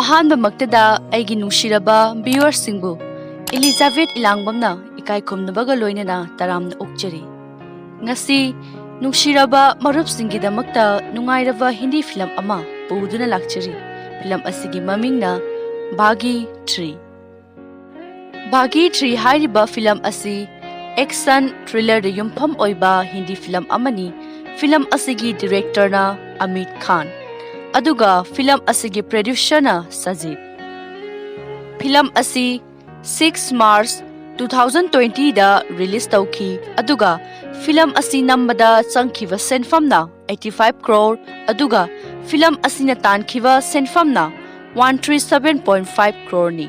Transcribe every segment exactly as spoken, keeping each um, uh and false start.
ꯑꯍꯥꯟꯕꯃꯛꯇꯗ ꯑꯩꯒꯤ ꯅꯨꯡꯁꯤꯔꯕ viewerꯁꯤꯡꯕꯨ ꯏꯂꯤꯖꯥꯕꯦꯊ ꯏꯂꯥꯡꯕꯝꯅ ꯏꯀꯥꯏ ꯈꯨꯝꯅꯕꯒ ꯂꯣꯏꯅꯅ ꯇꯔꯥꯝꯅ ꯑꯣꯛꯆꯔꯤ꯫ ꯉꯁꯤ ꯅꯨꯡꯁꯤꯔꯕ ꯃꯔꯨꯞꯁꯤꯡꯒꯤꯗꯃꯛꯇ ꯅꯨꯡꯉꯥꯏꯔꯕ ꯍꯤꯟꯗꯤ ꯐꯤꯂꯝ ꯑꯃ ꯄꯨꯗꯨꯅ ꯂꯥꯛꯆꯔꯤ꯫ ꯐꯤꯂꯝ ꯑꯁꯤꯒꯤ ꯃꯃꯤꯡꯅ ꯕꯥꯒꯤ ꯊ꯭ꯔꯤ꯫ ꯕꯥꯒꯤ ꯊ꯭ꯔꯤ ꯍꯥꯏꯔꯤꯕ ꯐꯤꯂꯝ ꯑꯁꯤ action thrillerꯗ ꯌꯨꯝꯐꯝ ꯑꯣꯏꯕ ꯍꯤꯟꯗꯤ ꯐꯤꯂꯝ ꯑꯃꯅꯤ꯫ ꯐꯤꯂꯝ ꯑꯁꯤꯒꯤ directorꯅ ꯑꯃꯤꯠ ꯈꯥꯟ, ꯑꯗꯨꯒ ꯐꯤꯂꯝ ꯑꯁꯤꯒꯤ producerꯅ ꯁꯖꯤꯠ꯫ ꯐꯤꯂꯝ ꯑꯁꯤ six March two thousand twentyꯗ release ꯇꯧꯈꯤ, ꯑꯗꯨꯒ ꯐꯤꯂꯝ ꯑꯁꯤ ꯅꯝꯕꯗ ꯆꯪꯈꯤꯕ ꯁꯦꯟꯐꯝꯅ eighty five crore, ꯑꯗꯨꯒ ꯐꯤꯂꯝ ꯑꯁꯤꯅ ꯇꯥꯟꯈꯤꯕ ꯁꯦꯟꯐꯝꯅ one three seven point five croreꯅꯤ꯫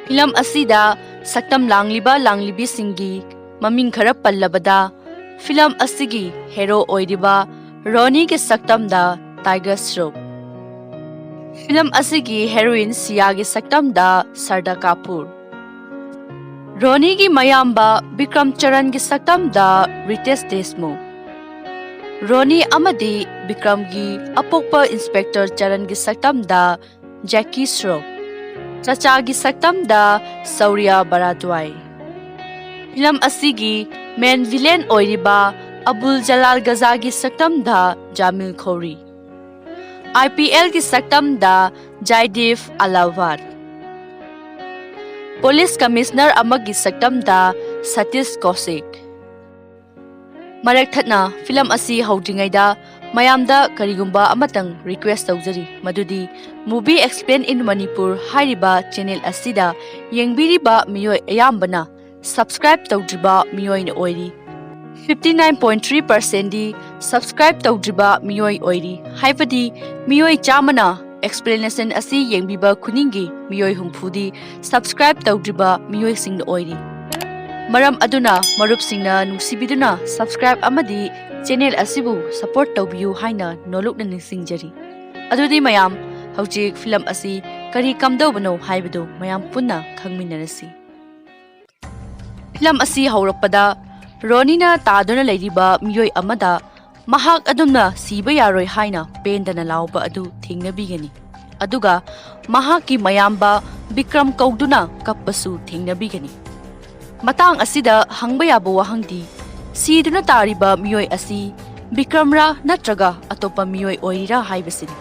ꯐꯤꯂꯝ ꯑꯁꯤꯗ ꯁꯛꯇꯝ ꯂꯥꯡꯂꯤꯕ ꯂꯥꯡꯂꯤꯕꯤꯁꯤꯡꯒꯤ ꯃꯃꯤꯡ ꯈꯔ ꯄꯜꯂꯕꯗ, ꯐꯤꯂꯝ ꯑꯁꯤꯒꯤ hero ꯑꯣꯏꯔꯤꯕ ꯔꯣꯅꯤꯒꯤ ꯁꯛꯇꯝꯗ ꯇꯥꯏꯒꯔ ꯁ꯭ꯔꯣꯐ, ꯐꯤꯂꯝ ꯑꯁꯤꯒꯤ heroine ꯁꯤꯌꯥꯒꯤ ꯁꯛꯇꯝꯗ ꯁꯔꯗꯥ ꯀꯥꯄꯨꯔ, ꯔꯣꯅꯤꯒꯤ ꯃꯌꯥꯝꯕ ꯕꯤꯀ꯭ꯔꯝ ꯆꯔꯟꯒꯤ ꯁꯛꯇꯝꯗ ꯔꯤꯇꯦꯁ ꯗꯦꯁꯃꯨꯈ, ꯔꯣꯅꯤ ꯑꯃꯗꯤ ꯕꯤꯀ꯭ꯔꯝꯒꯤ ꯑꯄꯣꯛꯄ ꯏꯟꯁꯄꯦꯛꯇꯔ ꯆꯔꯟꯒꯤ ꯁꯛꯇꯝꯗ ꯖꯦꯀꯤ ꯁ꯭ꯔꯣꯐ, ꯆꯆꯥꯒꯤ ꯁꯛꯇꯝꯗ ꯁꯧꯔꯤꯌꯥ ꯕꯔꯥꯗ꯭ꯋꯥꯏ꯫ ꯐꯤꯂꯝ ꯑꯁꯤꯒꯤ main villain ꯑꯣꯏꯔꯤꯕ ꯑꯕꯨꯜ ꯖꯂꯥꯜ ꯒꯖꯥꯒꯤ ꯁꯛꯇꯝꯗ ꯖꯥꯃꯤꯜ ꯈꯧꯔꯤ, IPLꯒꯤ ꯁꯛꯇꯝꯗ ꯖꯥꯏꯗꯤꯞ ꯑꯂꯥꯋꯥꯠ, ꯄꯨꯂꯤꯁ ꯀꯃꯤꯁꯅꯔ ꯑꯃꯒꯤ ꯁꯛꯇꯝꯗ ꯁꯇꯤꯁ ꯀꯧꯁꯤꯛ꯫ ꯃꯔꯛ ꯊꯠꯅ ꯐꯤꯂꯝ ꯑꯁꯤ ꯍꯧꯗ꯭ꯔꯤꯉꯩꯗ ꯃꯌꯥꯝꯗ ꯀꯔꯤꯒꯨꯝꯕ ꯑꯃꯇꯪ request ꯇꯧꯖꯔꯤ, ꯃꯗꯨꯗꯤ Movie Explain in Manipur ꯍꯥꯏꯔꯤꯕ channel ꯑꯁꯤꯗ ꯌꯦꯡꯕꯤꯔꯤꯕ ꯃꯤꯑꯣꯏ ꯑꯌꯥꯝꯕꯅ subscribe ꯇꯧꯗ꯭ꯔꯤꯕ ꯃꯤꯑꯣꯏꯅ ꯑꯣꯏꯔꯤ꯫ Fifty nine point three percentꯗꯤ subscribe ꯇꯧꯗ꯭ꯔꯤꯕ ꯃꯤꯑꯣꯏ ꯑꯣꯏꯔꯤ, ꯍꯥꯏꯕꯗꯤ ꯃꯤꯑꯣꯏ ꯆꯥꯝꯃꯅ explanation ꯑꯁꯤ ꯌꯦꯡꯕꯤꯕ ꯈꯨꯗꯤꯡꯒꯤ ꯃꯤꯑꯣꯏ ꯍꯨꯝꯐꯨꯗꯤ subscribe ꯇꯧꯗ꯭ꯔꯤꯕ ꯃꯤꯑꯣꯏꯁꯤꯡꯅ ꯑꯣꯏꯔꯤ꯫ ꯃꯔꯝ ꯑꯗꯨꯅ ꯃꯔꯨꯞꯁꯤꯡꯅ ꯅꯨꯡꯁꯤꯕꯤꯗꯨꯅ subscribe ꯑꯃꯗꯤ channel ꯑꯁꯤꯕꯨ support ꯇꯧꯕꯤꯌꯨ ꯍꯥꯏꯅ ꯅꯣꯂꯨꯛꯅ ꯅꯤꯡꯁꯤꯡꯖꯔꯤ꯫ ꯑꯗꯨꯗꯤ ꯃꯌꯥꯝ, ꯍꯧꯖꯤꯛ ꯐꯤꯂꯝ ꯑꯁꯤ ꯀꯔꯤ ꯀꯝꯗꯧꯕꯅꯣ ꯍꯥꯏꯕꯗꯨ ꯃꯌꯥꯝ ꯄꯨꯟꯅ ꯈꯪꯃꯤꯟꯅꯔꯁꯤ꯫ ꯐꯤꯂꯝ ꯑꯁꯤ ꯍꯧꯔꯛꯄꯗ ꯔꯣꯅꯤꯅ ꯇꯥꯗꯨꯅ ꯂꯩꯔꯤꯕ ꯃꯤꯑꯣꯏ ꯑꯃꯗ ꯃꯍꯥꯛ ꯑꯗꯨꯝꯅ ꯁꯤꯕ ꯌꯥꯔꯣꯏ ꯍꯥꯏꯅ ꯄꯦꯟꯗꯅ ꯂꯥꯎꯕ ꯑꯗꯨ ꯊꯦꯡꯅꯕꯤꯒꯅꯤ꯫ ꯑꯗꯨꯒ ꯃꯍꯥꯛꯀꯤ ꯃꯌꯥꯝꯕ ꯕꯤꯀ꯭ꯔꯝ ꯀꯧꯗꯨꯅ ꯀꯞꯄꯁꯨ ꯊꯦꯡꯅꯕꯤꯒꯅꯤ꯫ ꯃꯇꯥꯡ ꯑꯁꯤꯗ ꯍꯪꯕ ꯌꯥꯕ ꯋꯥꯍꯪꯗꯤ, ꯁꯤꯗꯨꯅ ꯇꯥꯔꯤꯕ ꯃꯤꯑꯣꯏ ꯑꯁꯤ ꯕꯤꯀ꯭ꯔꯝꯔꯥ ꯅꯠꯇ꯭ꯔꯒ ꯑꯇꯣꯞꯄ ꯃꯤꯑꯣꯏ ꯑꯣꯏꯔꯤꯔꯥ ꯍꯥꯏꯕꯁꯤꯅꯤ꯫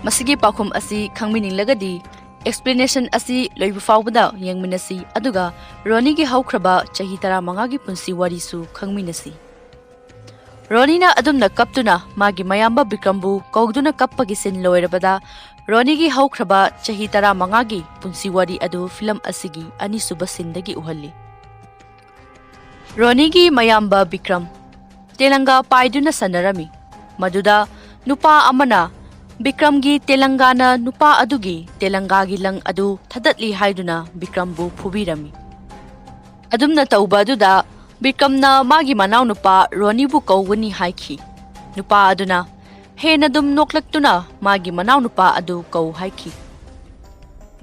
ꯃꯁꯤꯒꯤ ꯄꯥꯎꯈꯨꯝ ꯑꯁꯤ ꯈꯪꯕꯤꯅꯤꯡꯂꯒꯗꯤ explanation ꯑꯁꯤ ꯂꯣꯏꯕ ꯐꯥꯎꯕꯗ ꯌꯦꯡꯃꯤꯟꯅꯁꯤ, ꯑꯗꯨꯒ ꯔꯣꯅꯤꯒꯤ ꯍꯧꯈ꯭ꯔꯕ ꯆꯍꯤ ꯇꯔꯥꯃꯉꯥꯒꯤ ꯄꯨꯟꯁꯤ ꯋꯥꯔꯤꯁꯨ ꯈꯪꯃꯤꯟꯅꯁꯤ꯫ ꯔꯣꯅꯤꯅ ꯑꯗꯨꯝꯅ ꯀꯞꯇꯨꯅ ꯃꯥꯒꯤ ꯃꯌꯥꯝꯕ ꯕꯤꯀ꯭ꯔꯝꯕꯨ ꯀꯧꯗꯨꯅ ꯀꯞꯄꯒꯤ scene ꯂꯣꯏꯔꯕꯗ, ꯔꯣꯅꯤꯒꯤ ꯍꯧꯈ꯭ꯔꯕ ꯆꯍꯤ ꯇꯔꯥꯃꯉꯥꯒꯤ ꯄꯨꯟꯁꯤ ꯋꯥꯔꯤ ꯑꯗꯨ film ꯑꯁꯤꯒꯤ ꯑꯅꯤꯁꯨꯕ sceneꯗꯒꯤ ꯎꯍꯜꯂꯤ꯫ ꯔꯣꯅꯤꯒꯤ ꯃꯌꯥꯝꯕ ꯕꯤꯀ꯭ꯔꯝ ꯇꯦꯂꯪꯒꯥ ꯄꯥꯏꯗꯨꯅ ꯁꯥꯟꯅꯔꯝꯃꯤ꯫ ꯃꯗꯨꯗ ꯅꯨꯄꯥ ꯑꯃꯅ ꯕꯤꯀ꯭ꯔꯝꯒꯤ ꯇꯦꯂꯪꯒꯥꯅ ꯅꯨꯄꯥ ꯑꯗꯨꯒꯤ ꯇꯦꯂꯪꯒꯥꯒꯤ ꯂꯪ ꯑꯗꯨ ꯊꯗꯠꯂꯤ ꯍꯥꯏꯗꯨꯅ ꯕꯤꯀ꯭ꯔꯝꯕꯨ ꯐꯨꯕꯤꯔꯝꯃꯤ꯫ ꯑꯗꯨꯝꯅ ꯇꯧꯕ ꯑꯗꯨꯗ ꯕꯤꯀ꯭ꯔꯝꯅ ꯃꯥꯒꯤ ꯃꯅꯥꯎꯅꯨꯄꯥ ꯔꯣꯅꯤꯕꯨ ꯀꯧꯒꯅꯤ ꯍꯥꯏꯈꯤ꯫ ꯅꯨꯄꯥ ꯑꯗꯨꯅ ꯍꯦꯟꯅ ꯑꯗꯨꯝ ꯅꯣꯛꯂꯛꯇꯨꯅ ꯃꯥꯒꯤ ꯃꯅꯥꯎꯅꯨꯄꯥ ꯑꯗꯨ ꯀꯧ ꯍꯥꯏꯈꯤ꯫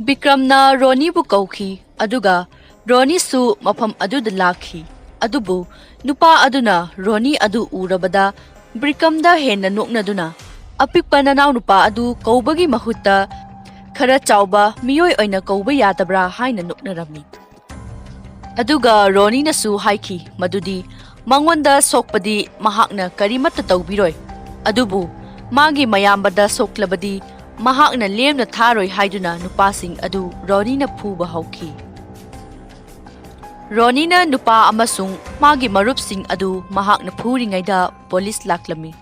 ꯕꯤꯀ꯭ꯔꯝꯅ ꯔꯣꯅꯤꯕꯨ ꯀꯧꯈꯤ, ꯑꯗꯨꯒ ꯔꯣꯅꯤꯁꯨ ꯃꯐꯝ ꯑꯗꯨꯗ ꯂꯥꯛꯈꯤ꯫ ꯑꯗꯨꯕꯨ ꯅꯨꯄꯥ ꯑꯗꯨꯅ ꯔꯣꯅꯤ ꯑꯗꯨ ꯎꯔꯕꯗ ꯕꯤꯀ꯭ꯔꯝꯗ ꯍꯦꯟꯅ ꯅꯣꯛꯅꯗꯨꯅ, "ꯑꯄꯤꯛꯄ ꯅꯅꯥꯎꯅꯨꯄꯥ ꯑꯗꯨ ꯀꯧꯕꯒꯤ ꯃꯍꯨꯠꯇ ꯈꯔ ꯆꯥꯎꯕ ꯃꯤꯑꯣꯏ ꯑꯣꯏꯅ ꯀꯧꯕ ꯌꯥꯗꯕ꯭ꯔꯥ?" ꯍꯥꯏꯅ ꯅꯣꯛꯅꯔꯝꯃꯤ꯫ ꯑꯗꯨꯒ ꯔꯣꯅꯤꯅꯁꯨ ꯍꯥꯏꯈꯤ ꯃꯗꯨꯗꯤ ꯃꯉꯣꯟꯗ ꯁꯣꯛꯄꯗꯤ ꯃꯍꯥꯛꯅ ꯀꯔꯤꯃꯠꯇ ꯇꯧꯕꯤꯔꯣꯏ, ꯑꯗꯨꯕꯨ ꯃꯥꯒꯤ ꯃꯌꯥꯝꯕꯗ ꯁꯣꯛꯂꯕꯗꯤ ꯃꯍꯥꯛꯅ ꯂꯦꯝꯅ ꯊꯥꯔꯣꯏ ꯍꯥꯏꯗꯨꯅ ꯅꯨꯄꯥꯁꯤꯡ ꯑꯗꯨ ꯔꯣꯅꯤꯅ ꯐꯨꯕ ꯍꯧꯈꯤ꯫ ꯔꯣꯅꯤꯅ ꯅꯨꯄꯥ ꯑꯃꯁꯨꯡ ꯃꯥꯒꯤ ꯃꯔꯨꯞꯁꯤꯡ ꯑꯗꯨ ꯃꯍꯥꯛꯅ ꯐꯨꯔꯤꯉꯩꯗ ꯄꯨꯂꯤꯁ ꯂꯥꯛꯂꯝꯃꯤ꯫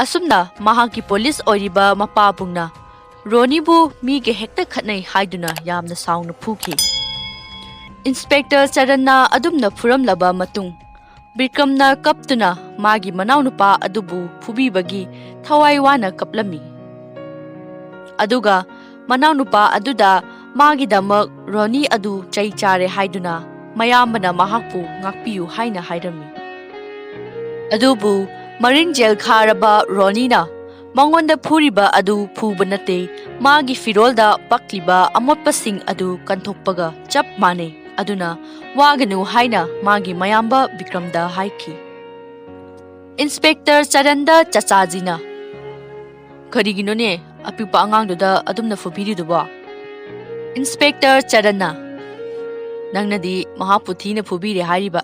ꯑꯁꯨꯝꯅ ꯃꯍꯥꯛꯀꯤ ꯄꯨꯂꯤꯁ ꯑꯣꯏꯔꯤꯕ ꯃꯄꯥꯕꯨꯡꯅ ꯔꯣꯅꯤꯕꯨ ꯃꯤꯒ ꯍꯦꯛꯇ ꯈꯠꯅꯩ ꯍꯥꯏꯗꯨꯅ ꯌꯥꯝꯅ ꯁꯥꯎꯅ ꯐꯨꯈꯤ꯫ ꯏꯟꯁꯄꯦꯛꯇꯔ ꯆꯔꯟꯅ ꯑꯗꯨꯝꯅ ꯐꯨꯔꯝꯂꯕ ꯃꯇꯨꯡ, ꯕꯤꯀ꯭ꯔꯝꯅ ꯀꯞꯇꯨꯅ ꯃꯥꯒꯤ ꯃꯅꯥꯎꯅꯨꯄꯥ ꯑꯗꯨꯕꯨ ꯐꯨꯕꯤꯕꯒꯤ ꯊꯋꯥꯏ ꯋꯥꯅ ꯀꯞꯂꯝꯃꯤ꯫ ꯑꯗꯨꯒ ꯃꯅꯥꯎꯅꯨꯄꯥ ꯑꯗꯨꯗ ꯃꯥꯒꯤꯗꯃꯛ ꯔꯣꯅꯤ ꯑꯗꯨ ꯆꯩ ꯆꯥꯔꯦ ꯍꯥꯏꯗꯨꯅ ꯃꯌꯥꯝꯕꯅ ꯃꯍꯥꯛꯄꯨ ꯉꯥꯛꯄꯤꯌꯨ ꯍꯥꯏꯅ ꯍꯥꯏꯔꯝꯃꯤ꯫ ꯑꯗꯨꯕꯨ ꯃꯔꯤꯡꯖꯦꯜ ꯈꯥꯔꯕ ꯔꯣꯅꯤꯅ ꯃꯉꯣꯟꯗ ꯐꯨꯔꯤꯕ ꯑꯗꯨ ꯐꯨꯕ ꯅꯠꯇꯦ, ꯃꯥꯒꯤ ꯐꯤꯔꯣꯜꯗ ꯄꯛꯂꯤꯕ ꯑꯃꯣꯠꯄꯁꯤꯡ ꯑꯗꯨ ꯀꯟꯊꯣꯛꯄꯒ ꯆꯞ ꯃꯥꯟꯅꯩ, ꯑꯗꯨꯅ ꯋꯥꯒꯅꯨ ꯍꯥꯏꯅ ꯃꯥꯒꯤ ꯃꯌꯥꯝꯕ ꯕꯤꯀ꯭ꯔꯝꯗ ꯍꯥꯏꯈꯤ꯫ ꯏꯟꯁꯄꯦꯛꯇꯔ ꯆꯔꯟꯗ ꯆꯆꯥꯖꯤꯅ, "ꯀꯔꯤꯒꯤꯅꯣꯅꯦ, ꯑꯄꯤꯛꯄ ꯑꯉꯥꯡꯗꯨꯗ ꯑꯗꯨꯝꯅ ꯐꯨꯕꯤꯔꯤꯗꯨꯕꯣ? ꯏꯟꯁꯄꯦꯛꯇꯔ ꯆꯔꯟꯅ, ꯅꯪꯅꯗꯤ ꯃꯍꯥꯛꯄꯨ ꯊꯤꯅ ꯐꯨꯕꯤꯔꯦ ꯍꯥꯏꯔꯤꯕ,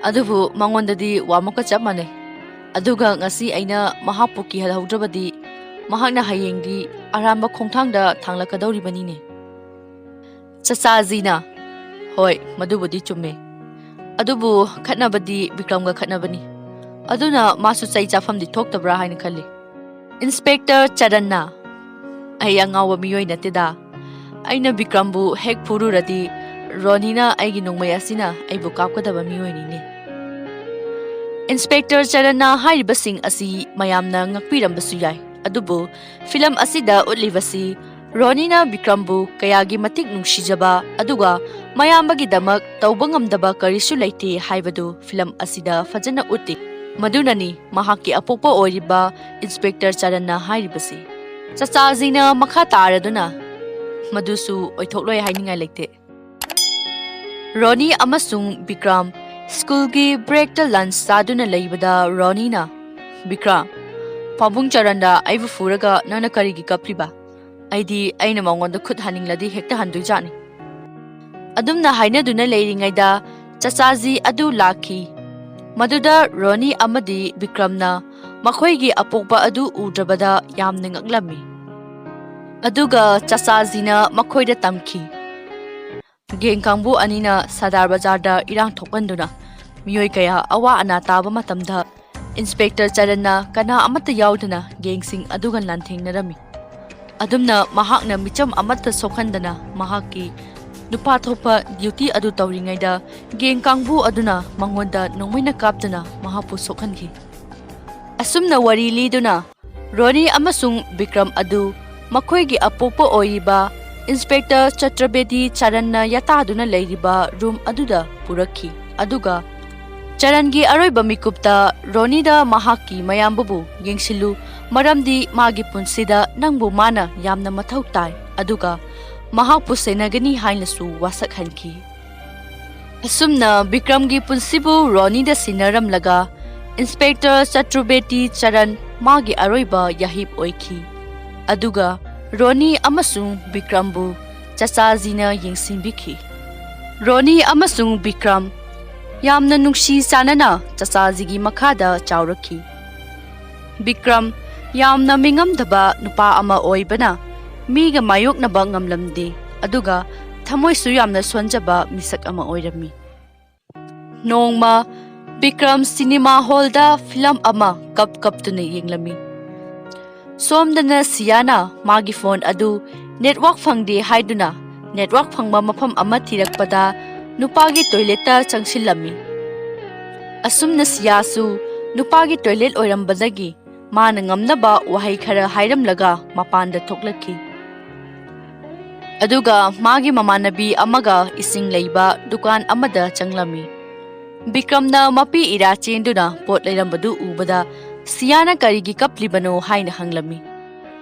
ꯑꯗꯨꯕꯨ ꯃꯉꯣꯟꯗꯗꯤ ꯋꯥꯃꯛꯀ ꯆꯞ ꯃꯥꯟꯅꯩ꯫ ꯑꯗꯨꯒ ꯉꯁꯤ ꯑꯩꯅ ꯃꯍꯥꯛꯄꯨ ꯀꯤꯍꯜꯍꯧꯗ꯭ꯔꯕꯗꯤ ꯃꯍꯥꯛꯅ ꯍꯌꯦꯡꯗꯤ ꯑꯔꯥꯟꯕ ꯈꯣꯡꯊꯥꯡꯗ ꯊꯥꯡꯂꯛꯀꯗꯧꯔꯤꯕꯅꯤꯅꯦ꯫ ꯆꯆꯥꯖꯤꯅ, ꯍꯣꯏ, ꯃꯗꯨꯕꯨꯗꯤ ꯆꯨꯝꯃꯦ꯫ ꯑꯗꯨꯕꯨ ꯈꯠꯅꯕꯗꯤ ꯕꯤꯀ꯭ꯔꯝꯒ ꯈꯠꯅꯕꯅꯤ꯫ ꯑꯗꯨꯅ ꯃꯥꯁꯨ ꯆꯩ ꯆꯥꯐꯝꯗꯤ ꯊꯣꯛꯇꯕ꯭ꯔꯥ ꯍꯥꯏꯅ ꯈꯜꯂꯤ꯫ ꯏꯟꯁꯄꯦꯛꯇꯔ ꯆꯔꯟꯅ, ꯑꯩ ꯑꯉꯥꯎꯕ ꯃꯤꯑꯣꯏ ꯅꯠꯇꯦꯗ꯫ ꯑꯩꯅ ꯕꯤꯀ꯭ꯔꯝꯕꯨ ꯍꯦꯛ ꯐꯨꯔꯨꯔꯗꯤ ꯔꯣꯅꯤꯅ ꯑꯩꯒꯤ ꯅꯣꯡꯃꯩ ꯑꯁꯤꯅ ꯑꯩꯕꯨ ꯀꯥꯞꯀꯗꯕ ꯃꯤꯑꯣꯏꯅꯤꯅꯦ꯫ ꯏꯟꯁꯄꯦꯛꯇꯔ ꯆꯔꯟꯅ ꯍꯥꯏꯔꯤꯕꯁꯤꯡ ꯑꯁꯤ ꯃꯌꯥꯝꯅ ꯉꯛꯄꯤꯔꯝꯕꯁꯨ ꯌꯥꯏ, ꯑꯗꯨꯕꯨ ꯐꯤꯂꯝ ꯑꯁꯤꯗ ꯎꯠꯂꯤꯕꯁꯤ ꯔꯣꯅꯤꯅ ꯕꯤꯀ꯭ꯔꯝꯕꯨ ꯀꯌꯥꯒꯤ ꯃꯇꯤꯛ ꯅꯨꯡꯁꯤꯖꯕ, ꯑꯗꯨꯒ ꯃꯌꯥꯝꯕꯒꯤꯗꯃꯛ ꯇꯧꯕ ꯉꯝꯗꯕ ꯀꯔꯤꯁꯨ ꯂꯩꯇꯦ ꯍꯥꯏꯕꯗꯨ ꯐꯤꯂꯝ ꯑꯁꯤꯗ ꯐꯖꯅ ꯎꯠꯂꯤ꯫ ꯃꯗꯨꯅꯅꯤ ꯃꯍꯥꯛꯀꯤ ꯑꯄꯣꯛꯄ ꯑꯣꯏꯔꯤꯕ ꯏꯟꯁꯄꯦꯛꯇꯔ ꯆꯔꯟꯅ ꯍꯥꯏꯔꯤꯕꯁꯤ꯫ ꯆꯆꯥꯖꯤꯅ ꯃꯈꯥ ꯇꯥꯔꯗꯨꯅ, ꯃꯗꯨꯁꯨ ꯑꯣꯏꯊꯣꯛꯂꯣꯏ ꯍꯥꯏꯅꯤꯡꯉꯥꯏ ꯂꯩꯇꯦ꯫ ꯔꯣꯅꯤ ꯑꯃꯁꯨꯡ ꯕꯤꯀ꯭ꯔꯝ ꯁ꯭ꯀꯨꯜꯒꯤ ꯕ꯭ꯔꯦꯛꯇ ꯂꯟꯆ ꯆꯥꯗꯨꯅ ꯂꯩꯕꯗ ꯔꯣꯅꯤꯅ, ꯕꯤꯀ꯭ꯔꯝ, ꯄꯥꯕꯨꯡ ꯆꯔꯟꯗ ꯑꯩꯕꯨ ꯐꯨꯔꯒ ꯅꯪꯅ ꯀꯔꯤꯒꯤ ꯀꯞꯂꯤꯕ? ꯑꯩꯗꯤ ꯑꯩꯅ ꯃꯉꯣꯟꯗ ꯈꯨꯠ ꯍꯟꯅꯤꯡꯂꯗꯤ ꯍꯦꯛꯇ ꯍꯟꯗꯣꯏꯖꯥꯠꯅꯤ꯫ ꯑꯗꯨꯝꯅ ꯍꯥꯏꯅꯗꯨꯅ ꯂꯩꯔꯤꯉꯩꯗ ꯆꯆꯥꯖꯤ ꯑꯗꯨ ꯂꯥꯛꯈꯤ꯫ ꯃꯗꯨꯗ ꯔꯣꯅꯤ ꯑꯃꯗꯤ ꯕꯤꯀ꯭ꯔꯝꯅ ꯃꯈꯣꯏꯒꯤ ꯑꯄꯣꯛꯄ ꯑꯗꯨ ꯎꯗ꯭ꯔꯕꯗ ꯌꯥꯝꯅ ꯉꯛꯂꯝꯃꯤ꯫ ꯑꯗꯨꯒ ꯆꯆꯥꯖꯤꯅ ꯃꯈꯣꯏꯗ ꯇꯝꯈꯤ꯫ ꯒꯦꯡ ꯀꯥꯡꯕꯨ ꯑꯅꯤꯅ ꯁꯗꯥꯔ ꯕꯖꯥꯔꯗ ꯏꯔꯥꯡ ꯊꯣꯛꯍꯟꯗꯨꯅ ꯃꯤꯑꯣꯏ ꯀꯌꯥ ꯑꯋꯥ ꯑꯅꯥ ꯇꯥꯕ ꯃꯇꯝꯗ ꯏꯟꯁꯄꯦꯛꯇꯔ ꯆꯔꯟꯅ ꯀꯅꯥ ꯑꯃꯠꯇ ꯌꯥꯎꯗꯅ ꯒꯦꯡꯁꯤꯡ ꯑꯗꯨꯒ ꯂꯥꯟꯊꯦꯡꯅꯔꯝꯃꯤ꯫ ꯑꯗꯨꯝꯅ ꯃꯍꯥꯛꯅ ꯃꯤꯆꯝ ꯑꯃꯠꯇ ꯁꯣꯛꯍꯟꯗꯅ ꯃꯍꯥꯛꯀꯤ ꯅꯨꯄꯥ ꯊꯣꯛꯄ ꯗ꯭ꯌꯨꯇꯤ ꯑꯗꯨ ꯇꯧꯔꯤꯉꯩꯗ ꯒꯦꯡ ꯀꯥꯡꯕꯨ ꯑꯗꯨꯅ ꯃꯉꯣꯟꯗ ꯅꯣꯡꯃꯩꯅ ꯀꯥꯞꯇꯨꯅ ꯃꯍꯥꯛꯄꯨ ꯁꯣꯛꯍꯟꯈꯤ꯫ ꯑꯁꯨꯝꯅ ꯋꯥꯔꯤ ꯂꯤꯗꯨꯅ ꯔꯣꯅꯤ ꯑꯃꯁꯨꯡ ꯕꯤꯀ꯭ꯔꯝ ꯑꯗꯨ ꯃꯈꯣꯏꯒꯤ ꯑꯄꯣꯛꯄ ꯑꯣꯏꯔꯤꯕ ꯏꯟꯁꯄꯦꯛꯇꯔ ꯆꯇ꯭ꯔꯕꯦꯗꯤ ꯆꯔꯟꯅ ꯌꯥꯇꯥꯗꯨꯅ ꯂꯩꯔꯤꯕ ꯔꯨꯝ ꯑꯗꯨꯗ ꯄꯨꯔꯛꯈꯤ꯫ ꯑꯗꯨꯒ ꯆꯔꯟꯒꯤ ꯑꯔꯣꯏꯕ ꯃꯤꯀꯨꯞꯇ ꯔꯣꯅꯤꯗ ꯃꯍꯥꯛꯀꯤ ꯃꯌꯥꯝꯕꯕꯨ ꯌꯦꯡꯁꯤꯜꯂꯨ, ꯃꯔꯝꯗꯤ ꯃꯥꯒꯤ ꯄꯨꯟꯁꯤꯗ ꯅꯪꯕꯨ ꯃꯥꯅ ꯌꯥꯝꯅ ꯃꯊꯧ ꯇꯥꯏ, ꯑꯗꯨꯒ ꯃꯍꯥꯛꯄꯨ ꯁꯦꯟꯅꯒꯅꯤ ꯍꯥꯏꯅꯁꯨ ꯋꯥꯁꯛꯍꯟꯈꯤ꯫ ꯑꯁꯨꯝꯅ ꯕꯤꯀ꯭ꯔꯝꯒꯤ ꯄꯨꯟꯁꯤꯕꯨ ꯔꯣꯅꯤꯗ ꯁꯤꯟꯅꯔꯝꯂꯒ ꯏꯟꯁꯄꯦꯛꯇꯔ ꯆꯇ꯭ꯔꯨꯕꯦꯇꯤ ꯆꯔꯟ ꯃꯥꯒꯤ ꯑꯔꯣꯏꯕ ꯌꯥꯍꯤꯞ ꯑꯣꯏꯈꯤ꯫ ꯑꯗꯨꯒ ꯔꯣꯅꯤ ꯑꯃꯁꯨꯡ ꯕꯤꯀ꯭ꯔꯝꯕꯨ ꯆꯆꯥꯖꯤꯅ ꯌꯦꯡꯁꯤꯟꯕꯤꯈꯤ꯫ ꯔꯣꯅꯤ ꯑꯃꯁꯨꯡ ꯕꯤꯀ꯭ꯔꯝ ꯌꯥꯝꯅ ꯅꯨꯡꯁꯤ ꯆꯥꯟꯅꯅ ꯆꯆꯥꯖꯤꯒꯤ ꯃꯈꯥꯗ ꯆꯥꯎꯔꯛꯈꯤ꯫ ꯕꯤꯀ꯭ꯔꯝ ꯌꯥꯝꯅ ꯃꯤꯉꯝꯗꯕ ꯅꯨꯄꯥ ꯑꯃ ꯑꯣꯏꯕꯅ ꯃꯤꯒ ꯃꯥꯌꯣꯛꯅꯕ ꯉꯝꯂꯝꯗꯦ, ꯑꯗꯨꯒ ꯊꯃꯣꯏꯁꯨ ꯌꯥꯝꯅ ꯁꯣꯟꯖꯕ ꯃꯤꯁꯛ ꯑꯃ ꯑꯣꯏꯔꯝꯃꯤ꯫ ꯅꯣꯡꯃ ꯕꯤꯀ꯭ꯔꯝ ꯁꯤꯅꯦꯃꯥ ꯍꯣꯜꯗ ꯐꯤꯂꯝ ꯑꯃ ꯀꯞ ꯀꯞꯇꯨꯅ ꯌꯦꯡꯂꯝꯃꯤ꯫ ꯁꯣꯝꯗꯅ ꯁꯤꯌꯥꯅ ꯃꯥꯒꯤ ꯐꯣꯟ ꯑꯗꯨ ꯅꯦꯠꯋꯥꯔꯛ ꯐꯪꯗꯦ ꯍꯥꯏꯗꯨꯅ ꯅꯦꯠꯋꯥꯔꯛ ꯐꯪꯕ ꯃꯐꯝ ꯑꯃ ꯊꯤꯔꯛꯄꯗ ꯅꯨꯄꯥꯒꯤ ꯇꯣꯏꯂꯦꯠꯇ ꯆꯪꯁꯤꯜꯂꯝꯃꯤ꯫ ꯑꯁꯨꯝꯅ ꯁꯤꯌꯥꯁꯨ ꯅꯨꯄꯥꯒꯤ ꯇꯣꯏꯂꯦꯠ ꯑꯣꯏꯔꯝꯕꯗꯒꯤ ꯃꯥꯅ ꯉꯝꯅꯕ ꯋꯥꯍꯩ ꯈꯔ ꯍꯥꯏꯔꯝꯂꯒ ꯃꯄꯥꯟꯗ ꯊꯣꯛꯂꯛꯈꯤ꯫ ꯑꯗꯨꯒ ꯃꯥꯒꯤ ꯃꯃꯥꯟꯅꯕꯤ ꯑꯃꯒ ꯏꯁꯤꯡ ꯂꯩꯕ ꯗꯨꯀꯥꯟ ꯑꯃꯗ ꯆꯪꯂꯝꯃꯤ꯫ ꯕꯤꯀ꯭ꯔꯝꯅ ꯃꯄꯤ ꯏꯔꯥ ꯆꯦꯟꯗꯨꯅ ꯄꯣꯠ ꯂꯩꯔꯝꯕꯗꯨ ꯎꯕꯗ ꯁꯤꯌꯥꯅ ꯀꯔꯤꯒꯤ ꯀꯞꯂꯤꯕꯅꯣ ꯍꯥꯏꯅ ꯍꯪꯂꯝꯃꯤ꯫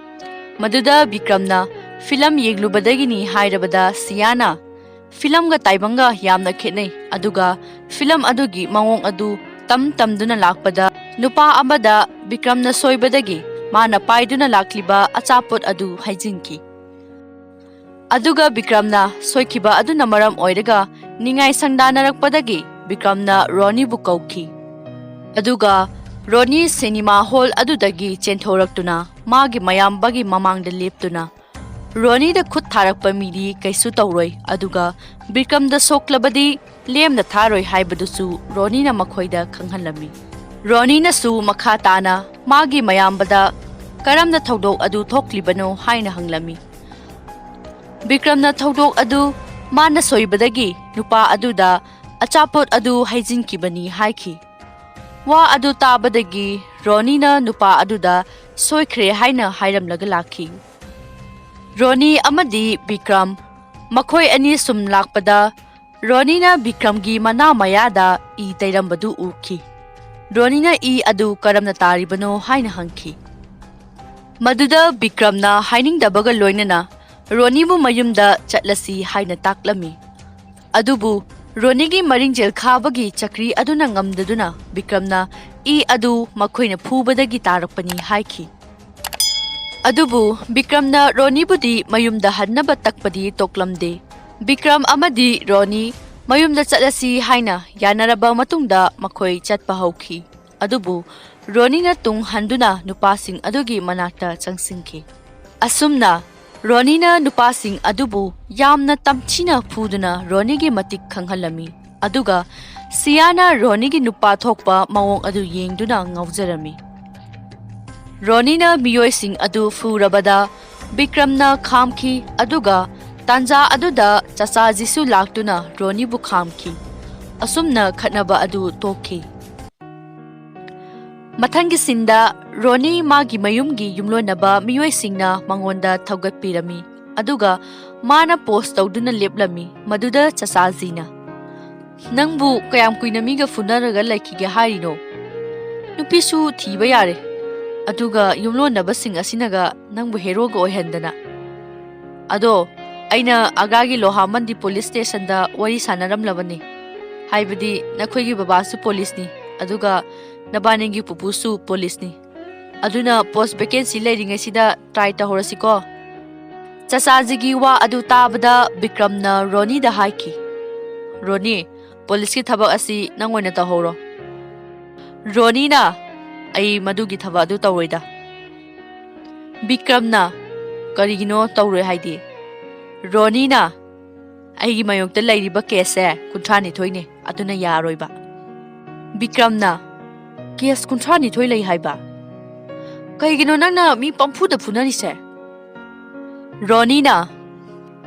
ꯃꯗꯨꯗ ꯕꯤꯀ꯭ꯔꯝꯅ ꯐꯤꯂꯝ ꯌꯦꯡꯂꯨꯕꯗꯒꯤꯅꯤ ꯍꯥꯏꯔꯕꯗ ꯁꯤꯌꯥꯅ ꯐꯤꯂꯝꯒ ꯇꯥꯏꯕꯪꯒ ꯌꯥꯝꯅ ꯈꯦꯠꯅꯩ, ꯑꯗꯨꯒ ꯐꯤꯂꯝ ꯑꯗꯨꯒꯤ ꯃꯑꯣꯡ ꯑꯗꯨ ꯇꯝ ꯇꯝꯗꯨꯅ ꯂꯥꯛꯄꯗ ꯅꯨꯄꯥ ꯑꯃꯗ ꯕꯤꯀ꯭ꯔꯝꯅ ꯁꯣꯏꯕꯗꯒꯤ ꯃꯥꯅ ꯄꯥꯏꯗꯨꯅ ꯂꯥꯛꯂꯤꯕ ꯑꯆꯥꯄꯣꯠ ꯑꯗꯨ ꯍꯩꯖꯤꯟꯈꯤ꯫ ꯑꯗꯨꯒ ꯕꯤꯀ꯭ꯔꯝꯅ ꯁꯣꯏꯈꯤꯕ ꯑꯗꯨꯅ ꯃꯔꯝ ꯑꯣꯏꯔꯒ ꯅꯤꯡꯉꯥꯏ ꯁꯪꯗꯥꯅꯔꯛꯄꯗꯒꯤ ꯕꯤꯀ꯭ꯔꯝꯅ ꯔꯣꯅꯤꯕꯨ ꯀꯧꯈꯤ꯫ ꯑꯗꯨꯒ ꯔꯣꯅꯤ ꯁꯤꯅꯦꯃꯥ ꯍꯣꯜ ꯑꯗꯨꯗꯒꯤ ꯆꯦꯟꯊꯣꯔꯛꯇꯨꯅ ꯃꯥꯒꯤ ꯃꯌꯥꯝꯕꯒꯤ ꯃꯃꯥꯡꯗ ꯂꯦꯞꯇꯨꯅ ꯔꯣꯅꯤꯗ ꯈꯨꯠ ꯊꯥꯔꯛꯄ ꯃꯤꯗꯤ ꯀꯩꯁꯨ ꯇꯧꯔꯣꯏ, ꯑꯗꯨꯒ ꯕꯤꯀ꯭ꯔꯝꯗ ꯁꯣꯛꯂꯕꯗꯤ ꯂꯦꯝꯅ ꯊꯥꯔꯣꯏ ꯍꯥꯏꯕꯗꯨꯁꯨ ꯔꯣꯅꯤꯅ ꯃꯈꯣꯏꯗ ꯈꯪꯍꯜꯂꯝꯃꯤ꯫ ꯔꯣꯅꯤꯅꯁꯨ ꯃꯈꯥ ꯇꯥꯅ ꯃꯥꯒꯤ ꯃꯌꯥꯝꯕꯗ ꯀꯔꯝꯅ ꯊꯧꯗꯣꯛ ꯑꯗꯨ ꯊꯣꯛꯂꯤꯕꯅꯣ ꯍꯥꯏꯅ ꯍꯪꯂꯝꯃꯤ꯫ ꯕꯤꯀ꯭ꯔꯝꯅ ꯊꯧꯗꯣꯛ ꯑꯗꯨ ꯃꯥꯅ ꯁꯣꯏꯕꯗꯒꯤ ꯅꯨꯄꯥ ꯑꯗꯨꯗ ꯑꯆꯥꯄꯣꯠ ꯑꯗꯨ ꯍꯩꯖꯤꯟꯈꯤꯕꯅꯤ ꯍꯥꯏꯈꯤ꯫ ꯋꯥ ꯑꯗꯨ ꯇꯥꯕꯗꯒꯤ ꯔꯣꯅꯤꯅ ꯅꯨꯄꯥ ꯑꯗꯨꯗ ꯁꯣꯏꯈ꯭ꯔꯦ ꯍꯥꯏꯅ ꯍꯥꯏꯔꯝꯂꯒ ꯂꯥꯛꯈꯤ꯫ ꯔꯣꯅꯤ ꯑꯃꯗꯤ ꯕꯤꯀ꯭ꯔꯝ ꯃꯈꯣꯏ ꯑꯅꯤ ꯁꯨꯝ ꯂꯥꯛꯄꯗ ꯔꯣꯅꯤꯅ ꯕꯤꯀ꯭ꯔꯝꯒꯤ ꯃꯅꯥ ꯃꯌꯥꯗ ꯏ ꯇꯩꯔꯝꯕꯗꯨ ꯎꯈꯤ꯫ ꯔꯣꯅꯤꯅ ꯏ ꯑꯗꯨ ꯀꯔꯝꯅ ꯇꯥꯔꯤꯕꯅꯣ ꯍꯥꯏꯅ ꯍꯪꯈꯤ꯫ ꯃꯗꯨꯗ ꯕꯤꯀ꯭ꯔꯝꯅ ꯍꯥꯏꯅꯤꯡꯗꯕꯒ ꯂꯣꯏꯅꯅ ꯔꯣꯅꯤꯕꯨ ꯃꯌꯨꯝꯗ ꯆꯠꯂꯁꯤ ꯍꯥꯏꯅ ꯇꯥꯛꯂꯝꯃꯤ꯫ ꯑꯗꯨꯕꯨ ꯔꯣꯅꯤꯒꯤ ꯃꯔꯤꯡꯖꯦꯜ ꯈꯥꯕꯒꯤ ꯆꯀ꯭ꯔꯤ ꯑꯗꯨꯅ ꯉꯝꯗꯗꯨꯅ ꯕꯤꯀ꯭ꯔꯝꯅ ꯏ ꯑꯗꯨ ꯃꯈꯣꯏꯅ ꯐꯨꯕꯗꯒꯤ ꯇꯥꯔꯛꯄꯅꯤ ꯍꯥꯏꯈꯤ꯫ ꯑꯗꯨꯕꯨ ꯕꯤꯀ꯭ꯔꯝꯅ ꯔꯣꯅꯤꯕꯨꯗꯤ ꯃꯌꯨꯝꯗ ꯍꯟꯅꯕ ꯇꯛꯄꯗꯤ ꯇꯣꯛꯂꯝꯗꯦ꯫ ꯕꯤꯀ꯭ꯔꯝ ꯑꯃꯗꯤ ꯔꯣꯅꯤ ꯃꯌꯨꯝꯗ ꯆꯠꯂꯁꯤ ꯍꯥꯏꯅ ꯌꯥꯅꯔꯕ ꯃꯇꯨꯡꯗ ꯃꯈꯣꯏ ꯆꯠꯄ ꯍꯧꯈꯤ꯫ ꯑꯗꯨꯕꯨ ꯔꯣꯅꯤꯅ ꯇꯨꯡ ꯍꯟꯗꯨꯅ ꯅꯨꯄꯥꯁꯤꯡ ꯑꯗꯨꯒꯤ ꯃꯅꯥꯛꯇ ꯆꯪꯁꯤꯟꯈꯤ꯫ ꯑꯁꯨꯝꯅ ꯔꯣꯅꯤꯅ ꯅꯨꯄꯥꯁꯤꯡ ꯑꯗꯨꯕꯨ ꯌꯥꯝꯅ ꯇꯝꯊꯤꯅ ꯐꯨꯗꯨꯅ ꯔꯣꯅꯤꯒꯤ ꯃꯇꯤꯛ ꯈꯪꯍꯜꯂꯝꯃꯤ꯫ ꯑꯗꯨꯒ ꯁꯤꯌꯥꯅ ꯔꯣꯅꯤꯒꯤ ꯅꯨꯄꯥ ꯊꯣꯛꯄ ꯃꯑꯣꯡ ꯑꯗꯨ ꯌꯦꯡꯗꯨꯅ ꯉꯥꯎꯖꯔꯝꯃꯤ꯫ ꯔꯣꯅꯤꯅ ꯃꯤꯑꯣꯏꯁꯤꯡ ꯑꯗꯨ ꯐꯨꯔꯕꯗ ꯕꯤꯀ꯭ꯔꯝꯅ ꯈꯥꯝꯈꯤ, ꯑꯗꯨꯒ ꯇꯥꯟꯖꯥ ꯑꯗꯨꯗ ꯆꯆꯥꯖꯤꯁꯨ ꯂꯥꯛꯇꯨꯅ ꯔꯣꯅꯤꯕꯨ ꯈꯥꯝꯈꯤ꯫ ꯑꯁꯨꯝꯅ ꯈꯠꯅꯕ ꯑꯗꯨ ꯇꯣꯛꯈꯤ꯫ ꯃꯊꯪꯒꯤ ꯁꯤꯟꯗ ꯔꯣꯅꯤ ꯃꯥꯒꯤ ꯃꯌꯨꯝꯒꯤ ꯌꯨꯝꯂꯣꯟꯅꯕ ꯃꯤꯑꯣꯏꯁꯤꯡꯅ ꯃꯉꯣꯟꯗ ꯊꯧꯒꯠꯄꯤꯔꯝꯃꯤ, ꯑꯗꯨꯒ ꯃꯥꯅ ꯄꯣꯁ ꯇꯧꯗꯨꯅ ꯂꯦꯞꯂꯝꯃꯤ꯫ ꯃꯗꯨꯗ ꯆꯆꯥꯖꯤꯅ, "ꯅꯪꯕꯨ ꯀꯌꯥꯝ ꯀꯨꯏꯅ ꯃꯤꯒ ꯐꯨꯅꯔꯒ ꯂꯩꯈꯤꯒꯦ ꯍꯥꯏꯔꯤꯅꯣ? ꯅꯨꯄꯤꯁꯨ ꯊꯤꯕ ꯌꯥꯔꯦ, ꯑꯗꯨꯒ ꯌꯨꯝꯂꯣꯟꯅꯕꯁꯤꯡ ꯑꯁꯤꯅꯒ ꯅꯪꯕꯨ ꯍꯦꯔꯣꯒ ꯑꯣꯏꯍꯟꯗꯅ꯫ ꯑꯗꯣ ꯑꯩꯅ ꯑꯒ꯭ꯔꯥꯒꯤ ꯂꯣꯍꯥꯃꯟꯗꯤ ꯄꯨꯂꯤꯁ ꯁ꯭ꯇꯦꯁꯟꯗ ꯋꯥꯔꯤ ꯁꯥꯟꯅꯔꯝꯂꯕꯅꯤ, ꯍꯥꯏꯕꯗꯤ ꯅꯈꯣꯏꯒꯤ ꯕꯕꯥꯁꯨ ꯄꯨꯂꯤꯁꯅꯤ, ꯑꯗꯨꯒ ꯅꯕꯥꯅꯤꯒꯤ ꯄꯨꯄꯨꯁꯨ ꯄꯨꯂꯤꯁꯅꯤ꯫ ꯑꯗꯨꯅ ꯄꯣꯁ ꯚꯦꯀꯦꯟꯁꯤ ꯂꯩꯔꯤꯉꯩꯁꯤꯗ ꯇ꯭ꯔꯥꯏ ꯇꯧꯍꯧꯔꯁꯤꯀꯣ?" ꯆꯆꯥꯖꯤꯒꯤ ꯋꯥ ꯑꯗꯨ ꯇꯥꯕꯗ ꯕꯤꯀ꯭ꯔꯝꯅ ꯔꯣꯅꯤꯗ ꯍꯥꯏꯈꯤ, "ꯔꯣꯅꯤ, ꯄꯨꯂꯤꯁꯀꯤ ꯊꯕꯛ ꯑꯁꯤ ꯅꯪ ꯑꯣꯏꯅ ꯇꯧꯍꯧꯔꯣ꯫" ꯔꯣꯅꯤꯅ, "ꯑꯩ ꯃꯗꯨꯒꯤ ꯊꯕꯛ ꯑꯗꯨ ꯇꯧꯔꯣꯏꯗ꯫" ꯕꯤꯀ꯭ꯔꯝꯅ, "ꯀꯔꯤꯒꯤꯅꯣ ꯇꯧꯔꯣꯏ ꯍꯥꯏꯗꯤ?" ꯔꯣꯅꯤꯅ, "ꯑꯩꯒꯤ ꯃꯥꯌꯣꯛꯇ ꯂꯩꯔꯤꯕ ꯀꯦꯁꯁꯦ ꯀꯨꯟꯊ꯭ꯔꯥ ꯅꯤꯊꯣꯏꯅꯦ, ꯑꯗꯨꯅ ꯌꯥꯔꯣꯏꯕ꯫" ꯕꯤꯀ꯭ꯔꯝꯅ, "ꯀꯦꯁ ꯀꯨꯟꯊ꯭ꯔꯥ ꯅꯤꯊꯣꯏ ꯂꯩ ꯍꯥꯏꯕ? ꯀꯩꯒꯤꯅꯣ ꯅꯪꯅ ꯃꯤ ꯄꯪꯐꯨꯗ ꯐꯨꯅꯔꯤꯁꯦ?" ꯔꯣꯅꯤꯅ,